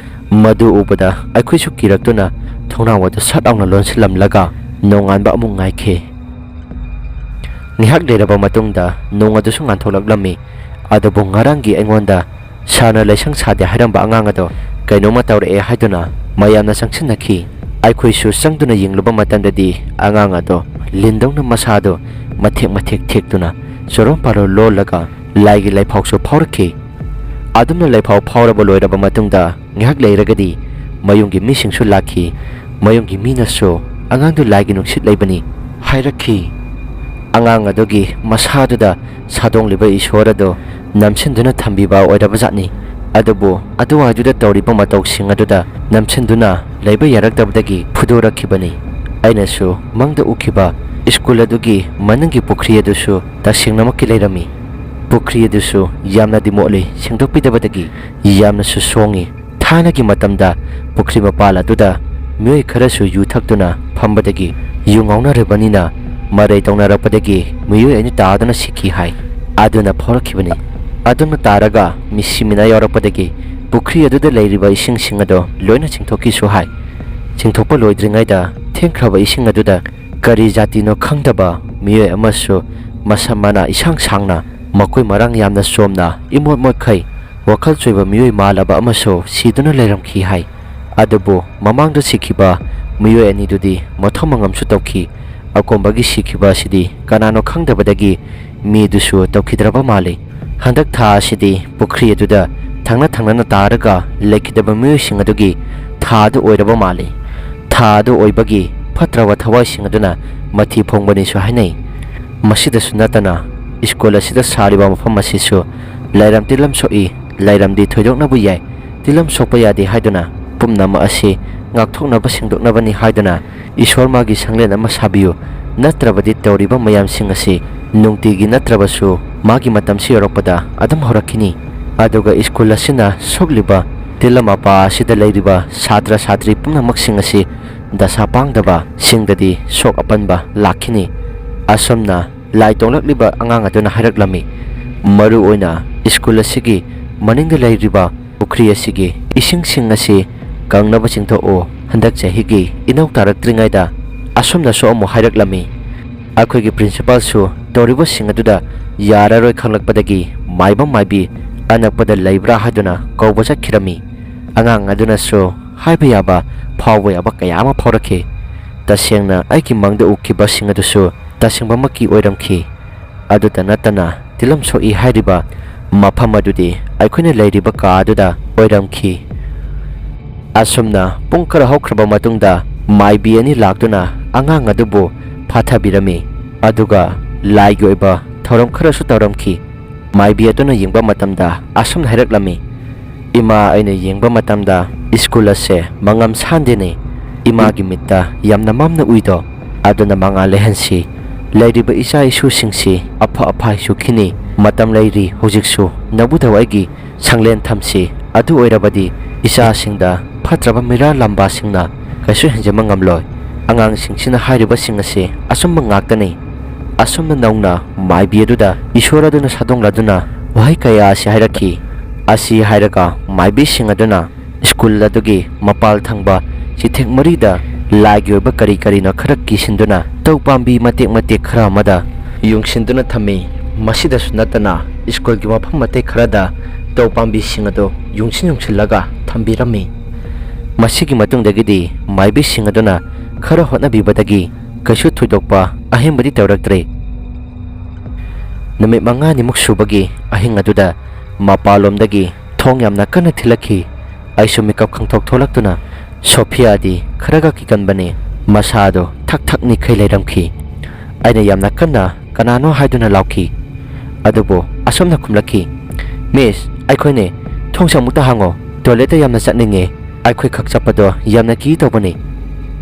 ꯃꯗꯨ ꯎꯕꯗ ꯑꯩꯈꯣꯏꯁꯨ ꯀꯤꯔꯛꯇꯨꯅ ꯊꯣꯡꯅꯥꯎ ꯑꯗꯨ ꯁꯠ ꯂꯥꯎꯅ ꯂꯣꯟꯁꯤꯜꯂꯝꯂꯒ ꯅꯣꯡꯉꯥꯟꯕ ꯑꯃꯨꯛ ꯉꯥꯏꯈꯤ꯫ ꯉꯥꯏꯍꯥꯛ ꯂꯩꯔꯕ ꯃꯇꯨꯡꯗ ꯅꯣꯡ ꯑꯗꯨꯁꯨ ꯉꯥꯟꯊꯣꯛꯂꯛꯂꯝꯃꯤ꯫ ꯑꯗꯨꯕꯨ ꯉꯔꯥꯡꯒꯤ ꯑꯩꯉꯣꯟꯗ ꯁꯥꯔꯅ ꯂꯩꯁꯪ ꯁꯥꯗꯦ ꯍꯥꯏꯔꯝꯕ ꯑꯉꯥꯡ ꯑꯗꯣ ꯀꯩꯅꯣꯝꯃ ꯇꯧꯔꯛꯑꯦ ꯍꯥꯏꯗꯨꯅ ꯃꯌꯥꯝꯅ ꯆꯪꯁꯤꯟꯅꯈꯤ꯫ ꯑꯩꯈꯣꯏꯁꯨ ꯆꯪꯗꯨꯅ ꯌꯦꯡꯂꯨꯕ ꯃꯇꯝꯗꯗꯤ ꯑꯉꯥꯡ ꯑꯗꯣ ꯂꯤꯟꯗꯧꯅ ꯃꯁꯥꯗꯣ ꯃꯊꯦꯛ ꯃꯊꯦꯛ ꯊꯦꯛꯇꯨꯅ ꯆꯣꯔꯣꯝ ꯄꯥꯔꯣ ꯂꯣꯜꯂꯒ ꯂꯥꯏꯒꯤ ꯂꯩꯐꯥꯎꯁꯨ ꯐꯥꯎꯔꯛꯈꯤ꯫ ꯑꯗꯨꯝꯅ ꯂꯩꯐꯥꯎ ꯐꯥꯎꯔꯕ ꯂꯣꯏꯔꯕ ꯃꯇꯨꯡꯗ ꯉꯥꯏꯍꯥꯛ ꯂꯩꯔꯒꯗꯤ ꯃꯌꯨꯝꯒꯤ ꯃꯤꯁꯤꯡꯁꯨ ꯂꯥꯛꯈꯤ꯫ ꯃꯌꯨꯝꯒꯤ ꯃꯤꯅꯁꯨ ꯑꯉꯥꯡꯗꯨ ꯂꯥꯏꯒꯤ ꯅꯨꯡꯁꯤꯠ ꯂꯩꯕꯅꯤ ꯍꯥꯏꯔꯛꯈꯤ꯫ ꯑꯉꯥꯡ ꯑꯗꯨꯒꯤ ꯃꯁꯥꯗꯨꯗ ꯁꯥꯗꯣꯡꯂꯤꯕ ꯏꯁꯣꯔ ꯑꯗꯨ ꯅꯝꯁꯤꯟꯗꯨꯅ ꯊꯝꯕꯤꯕ ꯑꯣꯏꯔꯕꯖꯥꯠꯅꯤ꯫ ꯑꯗꯨꯕꯨ ꯑꯗꯨꯋꯥꯏꯗꯨꯗ ꯇꯧꯔꯤꯕ ꯃꯇꯧꯁꯤꯡ ꯑꯗꯨꯗ ꯅꯝꯁꯤꯟꯗꯨꯅ ꯂꯩꯕ ꯌꯥꯔꯛꯇꯕꯗꯒꯤ ꯐꯨꯗꯣꯔꯛꯈꯤꯕꯅꯤ꯫ ꯑꯩꯅꯁꯨ ꯃꯪꯗ ꯎꯈꯤꯕ ꯁ꯭ꯀꯨꯜ ꯑꯗꯨꯒꯤ ꯃꯅꯤꯡꯒꯤ ꯄꯨꯈ꯭ꯔꯤ ꯑꯗꯨꯁꯨ ꯇꯁꯦꯡꯅꯃꯛꯀꯤ ꯂꯩꯔꯝꯃꯤ꯫ ꯄꯨꯈ꯭ꯔꯤ ꯑꯗꯨꯁꯨ ꯌꯥꯝꯅꯗꯤ ꯃꯣꯠꯂꯤ, ꯁꯦꯡꯗꯣꯛꯄꯤꯗꯕꯗꯒꯤ ꯌꯥꯝꯅꯁꯨ ꯁꯣꯡꯉꯤ꯫ ꯊꯥꯏꯅꯒꯤ ꯃꯇꯝꯗ ꯄꯨꯈ꯭ꯔꯤ ꯃꯄꯥꯜ ꯑꯗꯨꯗ ꯃꯤꯑꯣꯏ ꯈꯔꯁꯨ ꯌꯨ ꯊꯛꯇꯨꯅ ꯐꯝꯕꯗꯒꯤ ꯌꯨ ꯉꯥꯎꯅꯔꯕꯅꯤꯅ ꯃꯔꯩ ꯇꯧꯅꯔꯛꯄꯗꯒꯤ ꯃꯤꯑꯣꯏ ꯑꯅꯤ ꯇꯥꯗꯨꯅ ꯁꯤꯈꯤ ꯍꯥꯏ꯫ ꯑꯗꯨꯅ ꯐꯥꯎꯔꯛꯈꯤꯕꯅꯤ꯫ ꯑꯗꯨꯝꯅ ꯇꯥꯔꯒ ꯃꯤꯁꯤ ꯃꯤꯅꯥ ꯌꯥꯎꯔꯛꯄꯗꯒꯤ ꯄꯨꯈ꯭ꯔꯤ ꯑꯗꯨꯗ ꯂꯩꯔꯤꯕ ꯏꯁꯤꯡꯁꯤꯡ ꯑꯗꯣ ꯂꯣꯏꯅ ꯆꯤꯡꯊꯣꯛꯈꯤꯁꯨ ꯍꯥꯏ꯫ ꯆꯤꯡꯊꯣꯛꯄ ꯂꯣꯏꯗ꯭ꯔꯤꯉꯩꯗ ꯊꯦꯡꯈ꯭ꯔꯕ ꯏꯁꯤꯡ ꯑꯗꯨꯗ ꯀꯔꯤ ꯖꯥꯇꯤꯅꯣ ꯈꯪꯗꯕ ꯃꯤꯑꯣꯏ ꯑꯃꯁꯨ ꯃꯁꯝ ꯃꯅꯥ ꯏꯁꯥꯡ ꯁꯥꯡꯅ, ꯃꯀꯣꯏ ꯃꯔꯥꯡ ꯌꯥꯝꯅ ꯆꯣꯝꯅ, ꯏꯃꯣꯠ ꯃꯣꯠꯈꯩ ꯋꯥꯈꯜ ꯆꯣꯏꯕ ꯃꯤꯑꯣꯏ ꯃꯥꯜꯂꯕ ꯑꯃꯁꯨ ꯁꯤꯗꯨꯅ ꯂꯩꯔꯝꯈꯤ ꯍꯥꯏ꯫ ꯑꯗꯨꯕꯨ ꯃꯃꯥꯡꯗ ꯁꯤꯈꯤꯕ ꯃꯤꯑꯣꯏ ꯑꯅꯤꯗꯨꯗꯤ ꯃꯊꯧ ꯃꯉꯝꯁꯨ ꯇꯧꯈꯤ꯫ ꯑꯀꯣꯝꯕꯒꯤ ꯁꯤꯈꯤꯕ ꯑꯁꯤꯗꯤ ꯀꯅꯥꯅꯣ ꯈꯪꯗꯕꯗꯒꯤ ꯃꯤꯗꯨꯁꯨ ꯇꯧꯈꯤꯗ꯭ꯔꯕ ꯃꯥꯜꯂꯤ꯫ ꯍꯟꯗꯛ ꯊꯥ ꯑꯁꯤꯗꯤ ꯄꯨꯈ꯭ꯔꯤ ꯑꯗꯨꯗ ꯊꯪꯅ ꯊꯪꯅꯅ ꯇꯥꯔꯒ ꯂꯩꯈꯤꯗꯕ ꯃꯤꯑꯣꯏꯁꯤꯡ ꯑꯗꯨꯒꯤ ꯊꯥ ꯑꯗꯨ ꯑꯣꯏꯔꯕ ꯃꯥꯜꯂꯤ꯫ ꯊꯥ ꯑꯗꯨ ꯑꯣꯏꯕꯒꯤ ꯐꯠꯇ꯭ꯔꯕ ꯊꯋꯥꯏꯁꯤꯡ ꯑꯗꯨꯅ ꯃꯊꯤ ꯐꯣꯡꯕꯅꯤꯁꯨ ꯍꯥꯏꯅꯩ꯫ ꯃꯁꯤꯗꯁꯨ ꯅꯠꯇꯅ ꯁ꯭ꯀꯨꯜ ꯑꯁꯤꯗ ꯁꯥꯔꯤꯕ ꯃꯐꯝ ꯑꯁꯤꯁꯨ ꯂꯩꯔꯝ ꯇꯤꯜꯂꯝ ꯁꯣꯛꯏ, ꯂꯩꯔꯝꯗꯤ ꯊꯣꯏꯗꯣꯛꯅꯕꯨ ꯌꯥꯏ, ꯇꯤꯜꯂꯝ ꯁꯣꯛꯄ ꯌꯥꯗꯦ ꯍꯥꯏꯗꯨꯅ ꯄꯨꯝꯅꯃꯛ ꯑꯁꯤ ꯉꯥꯛꯊꯣꯛꯅꯕ ꯁꯦꯡꯗꯣꯛꯅꯕꯅꯤ ꯍꯥꯏꯗꯨꯅ ꯏꯁꯣꯔ ꯃꯥꯒꯤ ꯁꯪꯂꯦꯟ ꯑꯃ ꯁꯥꯕꯤꯌꯨ, ꯅꯠꯇ꯭ꯔꯕꯗꯤ ꯇꯧꯔꯤꯕ ꯃꯌꯥꯝꯁꯤꯡ ꯑꯁꯤ ꯅꯨꯡꯇꯤꯒꯤ ꯅꯠꯇ꯭ꯔꯕꯁꯨ ꯃꯥꯒꯤ ꯃꯇꯝꯁꯤ ꯌꯧꯔꯛꯄꯗ ꯑꯗꯨꯝ ꯍꯧꯔꯛꯈꯤꯅꯤ꯫ ꯑꯗꯨꯒ ꯁ꯭ꯀꯨꯜ ꯑꯁꯤꯅ ꯁꯣꯛꯂꯤꯕ ꯇꯤꯜꯂꯝ ꯑꯄꯥ ꯑꯁꯤꯗ ꯂꯩꯔꯤꯕ ꯁꯥꯇ꯭ꯔ ꯁꯥꯇ꯭ꯔꯤ ꯄꯨꯝꯅꯃꯛꯁꯤꯡ ꯑꯁꯤ ꯗꯁꯥ ꯄꯥꯡꯗꯕꯁꯤꯡꯗꯗꯤ ꯁꯣꯛ ꯑꯄꯟꯕ ꯂꯥꯛꯈꯤꯅꯤ꯫ ꯑꯁꯨꯝꯅ ꯂꯥꯏ ꯇꯣꯡꯂꯛꯂꯤꯕ ꯑꯉꯥꯡ ꯑꯗꯨꯅ ꯍꯥꯏꯔꯛꯂꯝꯃꯤ꯫ ꯃꯔꯨ ꯑꯣꯏꯅ ꯁ꯭ꯀꯨꯜ ꯑꯁꯤꯒꯤ ꯃꯅꯤꯡꯗ ꯂꯩꯔꯤꯕ ꯄꯨꯈ꯭ꯔꯤ ꯑꯁꯤꯒꯤ ꯏꯁꯤꯡꯁꯤꯡ ꯑꯁꯤ ꯀꯪꯅꯕ ꯆꯤꯡꯊꯣꯛꯎ꯫ ꯍꯟꯗꯛ ꯆꯍꯤꯒꯤ ꯏꯅꯧ ꯇꯥꯔꯛꯇ꯭ꯔꯤꯉꯩꯗ ꯑꯁꯨꯝꯅꯁꯨ ꯑꯃꯨꯛ ꯍꯥꯏꯔꯛꯂꯝꯃꯤ꯫ ꯑꯩꯈꯣꯏꯒꯤ ꯄ꯭ꯔꯤꯟꯁꯤꯄꯥꯜꯁꯨ ꯇꯧꯔꯤꯕꯁꯤꯡ ꯑꯗꯨꯗ ꯌꯥꯔꯔꯣꯏ ꯈꯪꯂꯛꯄꯗꯒꯤ ꯃꯥꯏꯕꯝ ꯃꯥꯏꯕꯤ ꯑꯅꯛꯄꯗ ꯂꯩꯕ꯭ꯔꯥ ꯍꯥꯏꯗꯨꯅ ꯀꯧꯕ ꯆꯠꯈꯤꯔꯝꯃꯤ꯫ ꯑꯉꯥꯡ ꯑꯗꯨꯅꯁꯨ ꯍꯥꯏꯕ ꯌꯥꯕ, ꯐꯥꯎꯕ ꯌꯥꯕ ꯀꯌꯥ ꯑꯃ ꯐꯥꯎꯔꯛꯈꯤ꯫ ꯇꯁꯦꯡꯅ ꯑꯩꯒꯤ ꯃꯪꯗ ꯎꯈꯤꯕꯁꯤꯡ ꯑꯗꯨꯁꯨ ꯇꯁꯦꯡꯕꯃꯛꯀꯤ ꯑꯣꯏꯔꯝꯈꯤ꯫ ꯑꯗꯨꯇ ꯅꯠꯇꯅ ꯇꯤꯂꯝ ꯁꯣꯛꯏ ꯍꯥꯏꯔꯤꯕ ꯃꯐꯝ ꯑꯗꯨꯗꯤ ꯑꯩꯈꯣꯏꯅ ꯂꯩꯔꯤꯕ ꯀꯥ ꯑꯗꯨꯗ ꯑꯣꯏꯔꯝꯈꯤ꯫ ꯑꯁꯨꯝꯅ ꯄꯨꯡ ꯈꯔ ꯍꯧꯈ꯭ꯔꯕ ꯃꯇꯨꯡꯗ ꯃꯥꯏꯕꯤ ꯑꯅꯤ ꯂꯥꯛꯇꯨꯅ ꯑꯉꯥꯡ ꯑꯗꯨꯕꯨ ꯐꯥꯊꯕꯤꯔꯝꯃꯤ꯫ ꯑꯗꯨꯒ ꯂꯥꯏꯒꯤ ꯑꯣꯏꯕ ꯊꯧꯔꯝ ꯈꯔꯁꯨ ꯇꯧꯔꯝꯈꯤ꯫ ꯃꯥꯏꯕꯤ ꯑꯗꯨꯅ ꯌꯦꯡꯕ ꯃꯇꯝꯗ ꯑꯁꯨꯝꯅ ꯍꯥꯏꯔꯛꯂꯝꯃꯤ, "ꯏꯃꯥ, ꯑꯩꯅ ꯌꯦꯡꯕ ꯃꯇꯝꯗ ꯁ꯭ꯀꯨꯜ ꯑꯁꯦ ꯃꯉꯝ ꯁꯥꯟꯗꯦꯅꯦ꯫ ꯏꯃꯥꯒꯤ ꯃꯤꯠꯇ ꯌꯥꯝꯅ ꯃꯝꯅ ꯎꯏꯗꯣ꯫ ꯑꯗꯨꯅ ꯃꯉꯥꯜ ꯂꯩꯍꯟꯁꯤ꯫ ꯂꯩꯔꯤꯕ ꯏꯆꯥ ꯏꯁꯨꯁꯤꯡꯁꯤ ꯑꯐ ꯑꯐꯥꯏ ꯆꯨꯈꯤꯅꯤ꯫ ꯃꯇꯝ ꯂꯩꯔꯤ ꯍꯧꯖꯤꯛꯁꯨ ꯅꯕꯨꯙꯧ ꯑꯩꯒꯤ ꯁꯪꯂꯦꯟ ꯊꯝꯁꯤ꯫ ꯑꯗꯨ ꯑꯣꯏꯔꯕꯗꯤ ꯏꯆꯥꯁꯤꯡꯗ ꯐꯠꯇ꯭ꯔꯕ ꯃꯤꯔꯥ ꯂꯝꯕꯥꯁꯤꯡꯅ ꯀꯩꯁꯨ ꯍꯦꯟꯖꯤꯟꯕ ꯉꯝꯂꯣꯏ꯫ ꯑꯉꯥꯡꯁꯤꯡꯁꯤꯅ ꯍꯥꯏꯔꯤꯕꯁꯤꯡ ꯑꯁꯤ ꯑꯆꯨꯝꯕ ꯉꯥꯛꯇꯅꯤ꯫" ꯑꯁꯨꯝꯅ ꯅꯧꯅ ꯃꯥꯏꯕꯤ ꯑꯗꯨꯗ ꯏꯁꯣꯔ ꯑꯗꯨꯅ ꯁꯥꯗꯣꯡꯂꯗꯨꯅ ꯋꯥꯍꯩ ꯀꯌꯥ ꯑꯁꯤ ꯍꯥꯏꯔꯛꯈꯤ꯫ ꯑꯁꯤ ꯍꯥꯏꯔꯒ ꯃꯥꯏꯕꯤꯁꯤꯡ ꯑꯗꯨꯅ ꯁ꯭ꯀꯨꯜ ꯑꯗꯨꯒꯤ ꯃꯄꯥꯜ ꯊꯪꯕ ꯆꯤꯊꯦꯛ ꯃꯔꯤꯗ ꯂꯥꯏꯒꯤ ꯑꯣꯏꯕ ꯀꯔꯤ ꯀꯔꯤꯅꯣ ꯈꯔ ꯀꯤꯁꯤꯟꯗꯨꯅ ꯇꯧ ꯄꯥꯝꯕꯤ ꯃꯇꯦꯛ ꯃꯇꯦꯛ ꯈꯔ ꯑꯃꯗ ꯌꯨꯡꯁꯤꯟꯗꯨꯅ ꯊꯝꯃꯤ꯫ ꯃꯁꯤꯗꯁꯨ ꯅꯠꯇꯅ ꯁ꯭ꯀꯨꯜꯒꯤ ꯃꯐꯝ ꯃꯇꯦꯛ ꯈꯔꯗ ꯇꯧ ꯄꯥꯝꯕꯤꯁꯤꯡ ꯑꯗꯨ ꯌꯨꯡꯁꯤꯟ ꯌꯨꯡꯁꯤꯜꯂꯒ ꯊꯝꯕꯤꯔꯝꯃꯤ꯫ ꯃꯁꯤꯒꯤ ꯃꯇꯨꯡꯗꯒꯤꯗꯤ ꯃꯥꯏꯕꯤꯁꯤꯡ ꯑꯗꯨꯅ ꯈꯔ ꯍꯣꯠꯅꯕꯤꯕꯗꯒꯤ ꯀꯩꯁꯨ ꯊꯣꯏꯗꯣꯛꯄ ꯑꯍꯦꯟꯕꯗꯤ ꯇꯧꯔꯛꯇ꯭ꯔꯦ꯫ ꯅꯨꯃꯤꯠ ꯃꯉꯥꯅꯤꯃꯨꯛ ꯁꯨꯕꯒꯤ ꯑꯍꯤꯡ ꯑꯗꯨꯗ ꯃꯄꯥꯟꯂꯣꯝꯗꯒꯤ ꯊꯣꯡ ꯌꯥꯝꯅ ꯀꯟꯅ ꯊꯤꯜꯂꯛꯈꯤ꯫ ꯑꯩꯁꯨ ꯃꯤꯀꯞ ꯈꯪꯊꯣꯛ ꯊꯣꯛꯂꯛꯇꯨꯅ ꯁꯣꯐꯤꯌꯥꯗꯤ ꯈꯔꯒ ꯀꯤꯒꯟꯕꯅꯤ꯫ ꯃꯁꯥꯗꯣ ꯊꯛ ꯊꯛ ꯅꯤꯛꯈꯩ ꯂꯩꯔꯝꯈꯤ꯫ ꯑꯩꯅ ꯌꯥꯝꯅ ꯀꯟꯅ "ꯀꯅꯥꯅꯣ?" ꯍꯥꯏꯗꯨꯅ ꯂꯥꯎꯈꯤ꯫ ꯑꯗꯨꯕꯨ ꯑꯁꯨꯝꯅ ꯈꯨꯝꯂꯛꯈꯤ, "ꯃꯤꯁ, ꯑꯩꯈꯣꯏꯅꯦ꯫ ꯊꯣꯡꯁꯦ ꯑꯃꯨꯛꯇ ꯍꯥꯡꯉꯣ꯫ ꯇꯣꯏꯂꯦꯠꯇ ꯌꯥꯝꯅ ꯆꯠꯅꯤꯡꯉꯦ꯫ ꯑꯩꯈꯣꯏ ꯈꯛ ꯆꯠꯄꯗꯣ ꯌꯥꯝꯅ ꯀꯤ ꯇꯧꯕꯅꯤ꯫"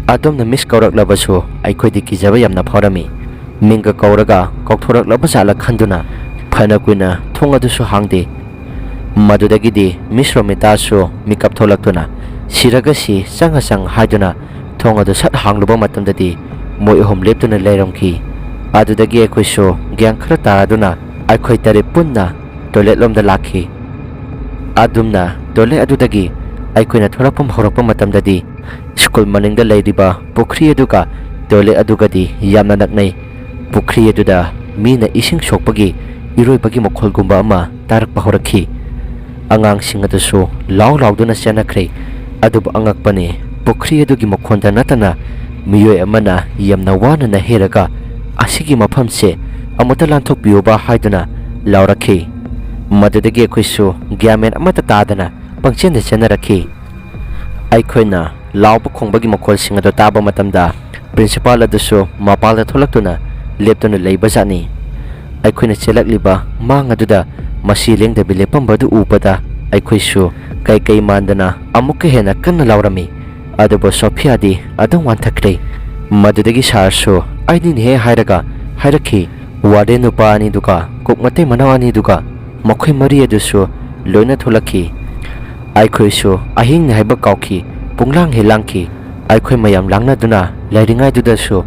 ꯑꯗꯣꯝꯅ ꯃꯤꯁ ꯀꯧꯔꯛꯂꯕꯁꯨ ꯑꯩꯈꯣꯏꯗꯤ ꯀꯤꯖꯕ ꯌꯥꯝꯅ ꯐꯥꯎꯔꯝꯃꯤ꯫ ꯃꯤꯡꯒ ꯀꯧꯔꯒ ꯀꯧꯊꯣꯔꯛꯂꯕ ꯖꯥꯠꯂ ꯈꯟꯗꯨꯅ ꯐꯅ ꯀꯨꯏꯅ ꯊꯣꯡ ꯑꯗꯨꯁꯨ ꯍꯥꯡꯗꯦ꯫ ꯃꯗꯨꯗꯒꯤꯗꯤ ꯃꯤꯁ ꯔꯣꯃꯤꯇꯥꯁꯨ ꯃꯤꯀꯞ ꯊꯣꯛꯂꯛꯇꯨꯅ "ꯁꯤꯔꯒ ꯁꯤ, ꯆꯪꯉ ꯆꯪ" ꯍꯥꯏꯗꯨꯅ ꯊꯣꯡ ꯑꯗꯨ ꯁꯠ ꯍꯥꯡꯂꯨꯕ ꯃꯇꯝꯗꯗꯤ ꯃꯣꯏ ꯑꯍꯨꯝ ꯂꯦꯞꯇꯨꯅ ꯂꯩꯔꯝꯈꯤ꯫ ꯑꯗꯨꯗꯒꯤ ꯑꯩꯈꯣꯏꯁꯨ ꯒ꯭ꯌꯥꯟ ꯈꯔ ꯇꯥꯔꯗꯨꯅ ꯑꯩꯈꯣꯏ ꯇꯔꯦꯠ ꯄꯨꯟꯅ ꯇꯣꯏꯂꯦꯠ ꯂꯣꯝꯗ ꯂꯥꯛꯈꯤ꯫ ꯑꯗꯨꯝꯅ ꯇꯣꯏꯂꯦꯠ ꯑꯗꯨꯗꯒꯤ ꯑꯩꯈꯣꯏꯅ ꯊꯣꯔꯛꯐꯝ ꯍꯧꯔꯛꯄ ꯃꯇꯝꯗꯗꯤ ꯁ꯭ꯀꯨꯜ ꯃꯅꯤꯡꯗ ꯂꯩꯔꯤꯕ ꯄꯨꯈ꯭ꯔꯤ ꯑꯗꯨꯒ ꯇꯣꯏꯂꯦꯠ ꯑꯗꯨꯒꯗꯤ ꯌꯥꯝꯅ ꯅꯛꯅꯩ꯫ ꯄꯨꯈ꯭ꯔꯤ ꯑꯗꯨꯗ ꯃꯤꯅ ꯏꯁꯤꯡ ꯁꯣꯛꯄꯒꯤ ꯏꯔꯣꯏꯕꯒꯤ ꯃꯈꯣꯜꯒꯨꯝꯕ ꯑꯃ ꯇꯥꯔꯛꯄ ꯍꯧꯔꯛꯈꯤ꯫ ꯑꯉꯥꯡꯁꯤꯡ ꯑꯗꯨꯁꯨ ꯂꯥꯎ ꯂꯥꯎꯗꯨꯅ ꯆꯦꯟꯅꯈ꯭ꯔꯦ꯫ ꯑꯗꯨꯕꯨ ꯑꯉꯛꯄꯅꯤ, ꯄꯨꯈ꯭ꯔꯤ ꯑꯗꯨꯒꯤ ꯃꯈꯣꯟꯗ ꯅꯠꯇꯅ ꯃꯤꯑꯣꯏ ꯑꯃꯅ ꯌꯥꯝꯅ ꯋꯥꯅ ꯅꯥꯍꯦꯔꯒ "ꯑꯁꯤꯒꯤ ꯃꯐꯝꯁꯦ ꯑꯃꯨꯛꯇ ꯂꯥꯟꯊꯣꯛꯄꯤꯌꯨꯕ" ꯍꯥꯏꯗꯨꯅ ꯂꯥꯎꯔꯛꯈꯤ꯫ ꯃꯗꯨꯗꯒꯤ ꯑꯩꯈꯣꯏꯁꯨ ꯒ꯭ꯌꯥꯟ ꯃꯦꯟ ꯑꯃꯠꯇ ꯇꯥꯗꯅ ꯄꯪꯆꯦꯟꯗ ꯆꯦꯟꯅꯔꯛꯈꯤ꯫ ꯑꯩꯈꯣꯏꯅ ꯂꯥꯎꯕ ꯈꯣꯡꯕꯒꯤ ꯃꯈꯣꯜꯁꯤꯡ ꯑꯗꯨ ꯇꯥꯕ ꯃꯇꯝꯗ ꯄ꯭ꯔꯤꯟꯁꯤꯄꯥꯜ ꯑꯗꯨꯁꯨ ꯃꯄꯥꯜꯗ ꯊꯣꯛꯂꯛꯇꯨꯅ ꯂꯦꯞꯇꯨꯅ ꯂꯩꯕꯖꯥꯠꯅꯤ꯫ ꯑꯩꯈꯣꯏꯅ ꯆꯦꯜꯂꯛꯂꯤꯕ ꯃꯥꯡ ꯑꯗꯨꯗ ꯃꯁꯤ ꯂꯦꯡꯗꯕꯤ ꯂꯦꯞꯄꯝꯕꯗꯨ ꯎꯕꯗ ꯑꯩꯈꯣꯏꯁꯨ ꯀꯩꯀꯩ ꯃꯥꯟꯗꯅ ꯑꯃꯨꯛꯀ ꯍꯦꯟꯅ ꯀꯟꯅ ꯂꯥꯎꯔꯝꯃꯤ꯫ ꯑꯗꯨꯕꯨ ꯁꯣꯐꯤꯌꯥꯗꯤ ꯑꯗꯨꯝ ꯋꯥꯟꯊꯈ꯭ꯔꯦ꯫ ꯃꯗꯨꯗꯒꯤ ꯁꯥꯔꯁꯨ "ꯑꯩꯅꯤꯅꯦꯍꯦ" ꯍꯥꯏꯔꯒ ꯍꯥꯏꯔꯛꯈꯤ꯫ ꯋꯥꯔꯗꯦꯟ ꯅꯨꯄꯥ ꯑꯅꯤꯗꯨꯒ ꯀꯨꯛ ꯃꯇꯩ ꯃꯅꯥꯎ ꯑꯅꯤꯗꯨꯒ ꯃꯈꯣꯏ ꯃꯔꯤ ꯑꯗꯨꯁꯨ ꯂꯣꯏꯅ ꯊꯣꯛꯂꯛꯈꯤ꯫ ꯑꯩꯈꯣꯏꯁꯨ ꯑꯍꯤꯡꯅꯤ ꯍꯥꯏꯕ ꯀꯥꯎꯈꯤ꯫ ꯄꯨꯡꯂꯥꯡ ꯍꯦꯛ ꯂꯥꯡꯈꯤ꯫ ꯑꯩꯈꯣꯏ ꯃꯌꯥꯝ ꯂꯥꯡꯅꯗꯨꯅ ꯂꯩꯔꯤꯉꯩꯗꯨꯗꯁꯨ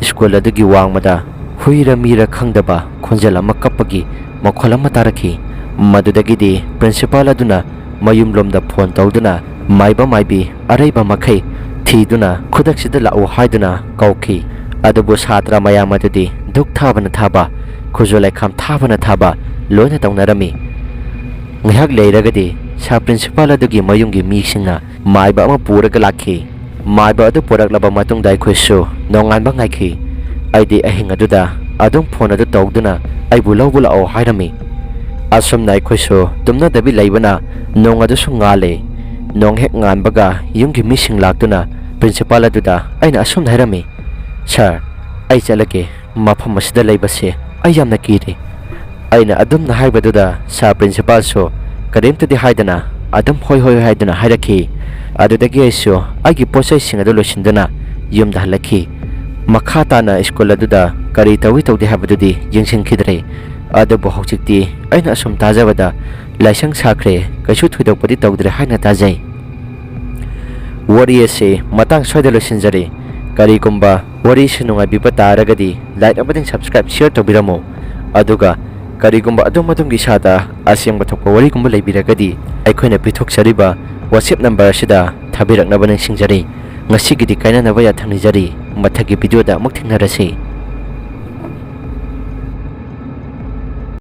ꯁ꯭ꯀꯨꯜ ꯑꯗꯨꯒꯤ ꯋꯥꯡꯃꯗ ꯍꯨꯏꯔ ꯃꯤꯔ ꯈꯪꯗꯕ ꯈꯣꯟꯖꯦꯜ ꯑꯃ ꯀꯞꯄꯒꯤ ꯃꯈꯣꯜ ꯑꯃ ꯇꯥꯔꯛꯈꯤ꯫ ꯃꯗꯨꯗꯒꯤꯗꯤ ꯄ꯭ꯔꯤꯟꯁꯤꯄꯥꯜ ꯑꯗꯨꯅ ꯃꯌꯨꯝꯂꯣꯝꯗ ꯐꯣꯟ ꯇꯧꯗꯨꯅ ꯃꯥꯏꯕ ꯃꯥꯏꯕꯤ ꯑꯔꯩꯕ ꯃꯈꯩ ꯊꯤꯗꯨꯅ ꯈꯨꯗꯛꯁꯤꯗ ꯂꯥꯛꯎ ꯍꯥꯏꯗꯨꯅ ꯀꯧꯈꯤ꯫ ꯑꯗꯨꯕꯨ ꯁꯥꯇ꯭ꯔ ꯃꯌꯥꯝ ꯑꯗꯨꯗꯤ ꯙꯨꯛ ꯊꯥꯕꯅ ꯊꯥꯕ, ꯈꯨꯖꯨ ꯂꯩꯈꯥꯝ ꯊꯥꯕꯅ ꯊꯥꯕ ꯂꯣꯏꯅ ꯇꯧꯅꯔꯝꯃꯤ꯫ ꯉꯥꯏꯍꯥꯛ ꯂꯩꯔꯒꯗꯤ ꯁꯕ ꯄ꯭ꯔꯤꯟꯁꯤꯄꯥꯜ ꯑꯗꯨꯒꯤ ꯃꯌꯨꯝꯒꯤ ꯃꯤꯁꯤꯡꯅ ꯃꯥꯏꯕ ꯑꯃ ꯄꯨꯔꯒ ꯂꯥꯛꯈꯤ꯫ ꯃꯥꯏꯕ ꯑꯗꯨ ꯄꯨꯔꯛꯂꯕ ꯃꯇꯨꯡꯗ ꯑꯩꯈꯣꯏꯁꯨ ꯅꯣꯡꯉꯥꯟꯕ ꯉꯥꯏꯈꯤ꯫ ꯑꯩꯗꯤ ꯑꯍꯤꯡ ꯑꯗꯨꯗ ꯑꯗꯨꯝ ꯐꯣꯟ ꯑꯗꯨ ꯇꯧꯗꯨꯅ ꯑꯩꯕꯨ ꯂꯧꯕ ꯂꯥꯛꯑꯣ ꯍꯥꯏꯔꯝꯃꯤ꯫ ꯑꯁꯨꯝꯅ ꯑꯩꯈꯣꯏꯁꯨ ꯇꯨꯝꯅꯗꯕꯤ ꯂꯩꯕꯅ ꯅꯣꯡ ꯑꯗꯨꯁꯨ ꯉꯥꯜꯂꯦ꯫ ꯅꯣꯡ ꯍꯦꯛ ꯉꯥꯟꯕꯒ ꯌꯨꯝꯒꯤ ꯃꯤꯁꯤꯡ ꯂꯥꯛꯇꯨꯅ ꯄ꯭ꯔꯤꯟꯁꯤꯄꯥꯜ ꯑꯗꯨꯗ ꯑꯩꯅ ꯑꯁꯨꯝꯅ ꯍꯥꯏꯔꯝꯃꯤ, "ꯁꯥꯔ, ꯑꯩ ꯆꯠꯂꯒꯦ꯫ ꯃꯐꯝ ꯑꯁꯤꯗ ꯂꯩꯕꯁꯦ ꯑꯩ ꯌꯥꯝꯅ ꯀꯤꯔꯦ"꯫ ꯑꯩꯅ ꯑꯗꯨꯝꯅ ꯍꯥꯏꯕꯗꯨꯗ ꯁꯥꯔ ꯄ꯭ꯔꯤꯟꯁꯤꯄꯥꯜꯁꯨ ꯀꯔꯤꯝꯇꯗꯤ ꯍꯥꯏꯗꯅ ꯑꯗꯨꯝ "ꯍꯣꯏ, ꯍꯣꯏ" ꯍꯥꯏꯗꯨꯅ ꯍꯥꯏꯔꯛꯈꯤ꯫ ꯑꯗꯨꯗꯒꯤ ꯑꯩꯁꯨ ꯑꯩꯒꯤ ꯄꯣꯠ ꯆꯩꯁꯤꯡ ꯑꯗꯨ ꯂꯣꯏꯁꯤꯟꯗꯨꯅ ꯌꯨꯝꯗ ꯍꯜꯂꯛꯈꯤ꯫ ꯃꯈꯥ ꯇꯥꯅ ꯁ꯭ꯀꯨꯜ ꯑꯗꯨꯗ ꯀꯔꯤ ꯇꯧꯏ ꯇꯧꯗꯦ ꯍꯥꯏꯕꯗꯨꯗꯤ ꯌꯦꯡꯁꯤꯟꯈꯤꯗ꯭ꯔꯦ꯫ ꯑꯗꯨꯕꯨ ꯍꯧꯖꯤꯛꯇꯤ ꯑꯩꯅ ꯑꯁꯨꯝ ꯇꯥꯖꯕꯗ ꯂꯥꯏꯁꯪ ꯁꯥꯈ꯭ꯔꯦ, ꯀꯩꯁꯨ ꯊꯣꯏꯗꯣꯛꯄꯗꯤ ꯇꯧꯗ꯭ꯔꯦ ꯍꯥꯏꯅ ꯇꯥꯖꯩ꯫ ꯋꯥꯔꯤ ꯑꯁꯤ ꯃꯇꯥꯡ ꯁ꯭ꯋꯥꯏꯗ ꯂꯣꯏꯁꯤꯟꯖꯔꯦ꯫ ꯀꯔꯤꯒꯨꯝꯕ ꯋꯥꯔꯤꯁꯤ ꯅꯨꯡꯉꯥꯏꯕꯤꯕ ꯇꯥꯔꯒꯗꯤ like ꯑꯃꯗꯤ subscribe, share ꯇꯧꯕꯤꯔꯝꯃꯨ꯫ ꯑꯗꯨꯒ ꯀꯔꯤꯒꯨꯝꯕ ꯑꯗꯣꯝ ꯑꯗꯣꯝꯒꯤ ꯏꯁꯥꯗ ꯑꯁꯦꯡꯕ ꯊꯣꯛꯄ ꯋꯥꯔꯤꯒꯨꯝꯕ ꯂꯩꯕꯤꯔꯒꯗꯤ ꯑꯩꯈꯣꯏꯅ ꯄꯤꯊꯣꯛꯆꯔꯤꯕ WhatsApp number ꯑꯁꯤꯗ ꯊꯥꯕꯤꯔꯛꯅꯕ ꯅꯤꯡꯁꯤꯡꯖꯔꯤ꯫ ꯉꯁꯤꯒꯤꯗꯤ ꯀꯥꯏꯅꯅꯕ ꯌꯥꯊꯪ ꯅꯤꯖꯔꯤ꯫ ꯃꯊꯪꯒꯤ video ꯗ ꯑꯃꯨꯛ ꯊꯦꯡꯅꯔꯁꯤ꯫